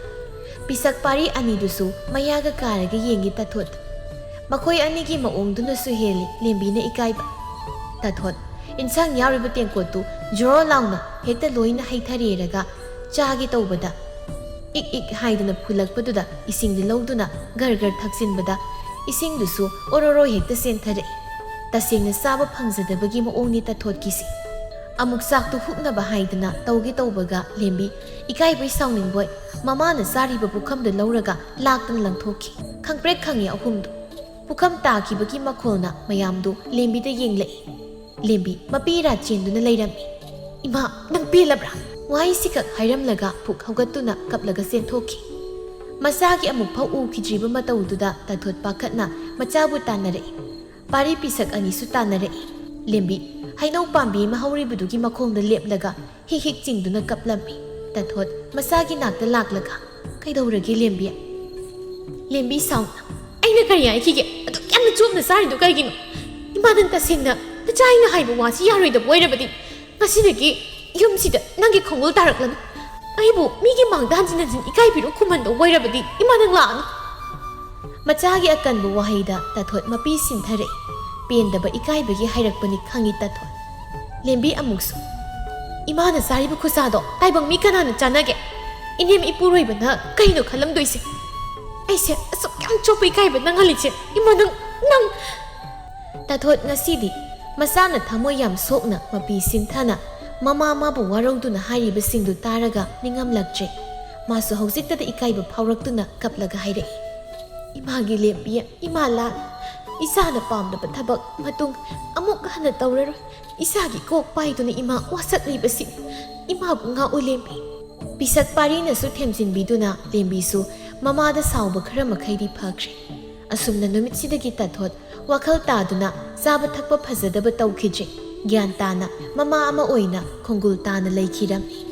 ꯄꯤꯁꯛ ꯄꯥꯔꯤ ꯑꯅꯤꯗꯨꯁꯨ ꯃꯌꯥꯒ ꯀꯥꯔꯒ ꯌꯦꯡꯉꯤ ꯇꯥꯊꯣꯠ꯫ ꯃꯈꯣꯏ ꯑꯅꯤꯒꯤ ꯃꯑꯣꯡꯗꯨꯅꯁꯨ ꯍꯦꯜꯂꯤ ꯂꯦꯝꯕꯤꯅ ꯏꯀꯥꯏꯕ꯫ ꯇꯥꯊꯣꯠ, ꯏꯟꯁꯥꯡ ꯌꯥꯎꯔꯤꯕ ꯇꯦꯡꯀꯣꯠꯇꯨ ꯖꯣꯔꯣ ꯂꯥꯎꯅ ꯍꯦꯛꯇ ꯂꯣꯏꯅ ꯍꯩꯊꯔꯦꯔꯒ ꯆꯥꯒꯦ ꯇꯧꯕꯗ, ꯏꯛ ꯏꯛ ꯍꯥꯏꯗꯅ ꯐꯨꯜꯂꯛꯄꯗꯨꯗ ꯏꯁꯤꯡꯗꯨ ꯂꯧꯗꯨꯅ ꯒꯔ ꯒꯔ ꯊꯛꯆꯤꯟꯕꯗ ꯏꯁꯤꯡꯗꯨꯁꯨ ꯑꯣꯔꯣꯔꯣ ꯍꯦꯛꯇ ꯆꯦꯟꯊꯔꯛꯏ꯫ ꯇꯁꯦꯡꯅ ꯆꯥꯕ ꯐꯪꯖꯗꯕꯒꯤ ꯃꯑꯣꯡꯅꯤ ꯇꯥꯊꯣꯠꯀꯤꯁꯤ꯫ ꯑꯃꯨꯛ ꯆꯥꯛꯇꯨ ꯍꯨꯞꯅꯕ ꯍꯥꯏꯗꯅ ꯇꯧꯒꯦ ꯇꯧꯕꯒ ꯂꯦꯝꯕꯤ ꯏꯀꯥꯏꯕꯣꯏ ꯁꯥꯎꯅꯤꯡꯕꯣꯏ ꯃꯃꯥꯅ ꯆꯥꯔꯤꯕ ꯄꯨꯈꯝꯗꯨ ꯂꯧꯔꯒ ꯂꯥꯛꯇꯅ ꯂꯪꯊꯣꯛꯈꯤ꯫ ꯈꯪꯄ꯭ꯔꯦꯛ ꯈꯪꯉꯤ ꯑꯍꯨꯝꯗꯨ꯫ ꯄꯨꯈꯝ ꯇꯥꯈꯤꯕꯒꯤ ꯃꯈꯣꯜꯅ ꯃꯌꯥꯝꯗꯨ ꯂꯦꯝꯕꯤꯗ ꯌꯦꯡꯂꯛꯏ꯫ ꯂꯦꯝꯕꯤ ꯃꯄꯤ ꯏꯔꯥ ꯆꯦꯟꯗꯨꯅ ꯂꯩꯔꯝꯃꯤ꯫ "ꯏꯃꯥ, ꯅꯪ ꯄꯦꯜꯂꯕ꯭ꯔꯥ?" ꯋꯥꯍꯩꯁꯤꯈꯛ ꯍꯥꯏꯔꯝꯂꯒ ꯄꯨꯛ ꯍꯧꯒꯠꯇꯨꯅ ꯀꯞꯂꯒ ꯆꯦꯟꯊꯣꯛꯈꯤ꯫ ꯃꯆꯥꯒꯤ ꯑꯃꯨꯛꯐꯥꯎ ꯎꯈꯤꯗ꯭ꯔꯤꯕ ꯃꯇꯧꯗꯨꯗ ꯇꯥꯊꯣꯠ ꯄꯥꯈꯠꯅ ꯃꯆꯥꯕꯨ ꯇꯥꯟꯅꯔꯛꯏ꯫ ꯄꯥꯔꯤ ꯄꯤꯁꯛ ꯑꯅꯤꯁꯨ ꯇꯥꯟꯅꯔꯛꯏ꯫ ꯂꯦꯝꯕꯤ ꯍꯩꯅꯧ ꯄꯥꯝꯕꯤ ꯑꯃ ꯍꯧꯔꯤꯕꯗꯨꯒꯤ ꯃꯈꯣꯡꯗ ꯂꯦꯞꯂꯒ ꯍꯤꯛ ꯍꯤꯛ ꯆꯤꯡꯗꯨꯅ ꯀꯞꯂꯝꯃꯤ꯫ ꯇꯥꯊꯣꯠ ꯃꯆꯥꯒꯤ ꯅꯥꯛꯇ ꯂꯥꯛꯂꯒ, "ꯀꯩꯗꯧꯔꯒꯦ ꯂꯦꯝꯕꯤ?" ꯂꯦꯝꯕꯤ ꯁꯥꯎꯅ, "ꯑꯩꯅ ꯀꯔꯤ ꯍꯥꯏꯈꯤꯒꯦ? ꯑꯗꯨꯛ ꯌꯥꯝꯅ ꯆꯣꯞꯅ ꯆꯥꯔꯤꯗꯨ ꯀꯩꯒꯤꯅꯣ? ꯏꯃꯥ, ꯅꯪ ꯇꯁꯦꯡꯅ ꯅꯆꯥ ꯑꯩꯅ ꯍꯥꯏꯕ ꯋꯥꯁꯤ ꯌꯥꯔꯣꯏꯗꯕ ꯑꯣꯏꯔꯕꯗꯤ ꯉꯁꯤꯗꯒꯤ ꯌꯨꯝꯁꯤꯗ ꯅꯪꯒꯤ ꯈꯣꯡꯒꯨꯜ ꯇꯥꯔꯛꯂꯅꯨ꯫ ꯑꯩꯕꯨ ꯃꯤꯒꯤ ꯃꯥꯡꯗ ꯍꯟꯖꯤꯟ ꯍꯟꯖꯤꯟ ꯏꯀꯥꯏꯕꯤꯔꯣ ꯈꯨꯝꯍꯟꯗꯧ ꯑꯣꯏꯔꯕꯗꯤ ꯏꯃꯥ, ꯅꯪ ꯂꯥꯛꯑꯅꯨ꯫" ꯃꯆꯥꯒꯤ ꯑꯀꯟꯕ ꯋꯥꯍꯩꯗ ꯇꯥꯊꯣꯠ ꯃꯄꯤ ꯁꯤꯟꯊꯔꯛꯏ꯫ ꯄꯦꯟꯗꯕ ꯏꯀꯥꯏꯕꯒꯤ ꯍꯥꯏꯔꯛꯄꯅꯤ ꯈꯪꯏ ꯇꯥꯊꯣꯠ꯫ ꯂꯦꯝꯕꯤ ꯑꯃꯨꯛꯁꯨ, "ꯏꯃꯥꯅ ꯆꯥꯔꯤꯕ ꯈꯨꯆꯥꯗꯣ ꯇꯥꯏꯕꯪ ꯃꯤ ꯀꯅꯥꯅ ꯆꯥꯅꯒꯦ? ꯏꯅꯦꯝ ꯏꯄꯨꯔꯣꯏꯕꯅ ꯀꯩꯅꯣ ꯈꯜꯂꯝꯗꯣꯏꯁꯦ? ꯑꯩꯁꯦ ꯑꯁꯨꯛ ꯌꯥꯝ ꯆꯣꯞꯄ ꯏꯀꯥꯏꯕ ꯅꯪꯍꯜꯂꯤꯁꯦ ꯏꯃꯥ, ꯅꯪ, ꯅꯪ!" ꯇꯥꯊꯣꯠ ꯉꯁꯤꯗꯤ ꯃꯆꯥꯅ ꯊꯃꯣꯏ ꯌꯥꯝ ꯁꯣꯛꯅ ꯃꯄꯤ ꯁꯤꯟꯊꯅ ꯃꯃꯥ ꯃꯥꯕꯨ ꯋꯥꯔꯧꯗꯨꯅ ꯍꯥꯏꯔꯤꯕꯁꯤꯡꯗꯨ ꯇꯥꯔꯒ ꯅꯤꯡꯉꯝꯂꯛꯇ꯭ꯔꯦ꯫ ꯃꯥꯁꯨ ꯍꯧꯖꯤꯛꯇꯗ ꯏꯀꯥꯏꯕ ꯐꯥꯎꯔꯛꯇꯨꯅ ꯀꯞꯂꯒ ꯍꯥꯏꯔꯛꯏ, "ꯏꯃꯥꯒꯤ ꯂꯦꯝꯕꯤ, ꯏꯃꯥ ꯂꯥꯟ, ꯏꯆꯥꯅ ꯄꯥꯝꯗꯕ ꯊꯕꯛ ꯃꯇꯨꯡ ꯑꯃꯨꯛ ꯍꯟꯅ ꯇꯧꯔꯔꯣꯏ꯫ ꯏꯆꯥꯒꯤ ꯀꯣꯛ ꯄꯥꯏꯗꯨꯅ ꯏꯃꯥ ꯋꯥꯁꯛꯂꯤꯕꯁꯤ ꯏꯃꯥꯕꯨ ꯉꯥꯛꯎ ꯂꯦꯝꯕꯤ꯫" ꯄꯤꯁꯛ ꯄꯥꯔꯤꯅꯁꯨ ꯊꯦꯝꯖꯤꯟꯕꯤꯗꯨꯅ ꯂꯦꯝꯕꯤꯁꯨ ꯃꯃꯥꯗ ꯁꯥꯎꯕ ꯈꯔ ꯃꯈꯩꯗꯤ ꯐꯈ꯭ꯔꯦ꯫ ꯑꯁꯨꯝꯅ ꯅꯨꯃꯤꯠꯁꯤꯗꯒꯤ ꯇꯥꯊꯣꯠ ꯋꯥꯈꯜ ꯇꯥꯗꯨꯅ ꯆꯥꯕ ꯊꯛꯄ ꯐꯖꯗꯕ ꯇꯧꯈꯤꯗ꯭ꯔꯦ꯫ ꯒ꯭ꯌꯥꯟ ꯇꯥꯅ ꯃꯃꯥ ꯑꯃ ꯑꯣꯏꯅ ꯈꯣꯡꯒꯨꯜ ꯇꯥꯅ ꯂꯩꯈꯤꯔꯝꯃꯤ꯫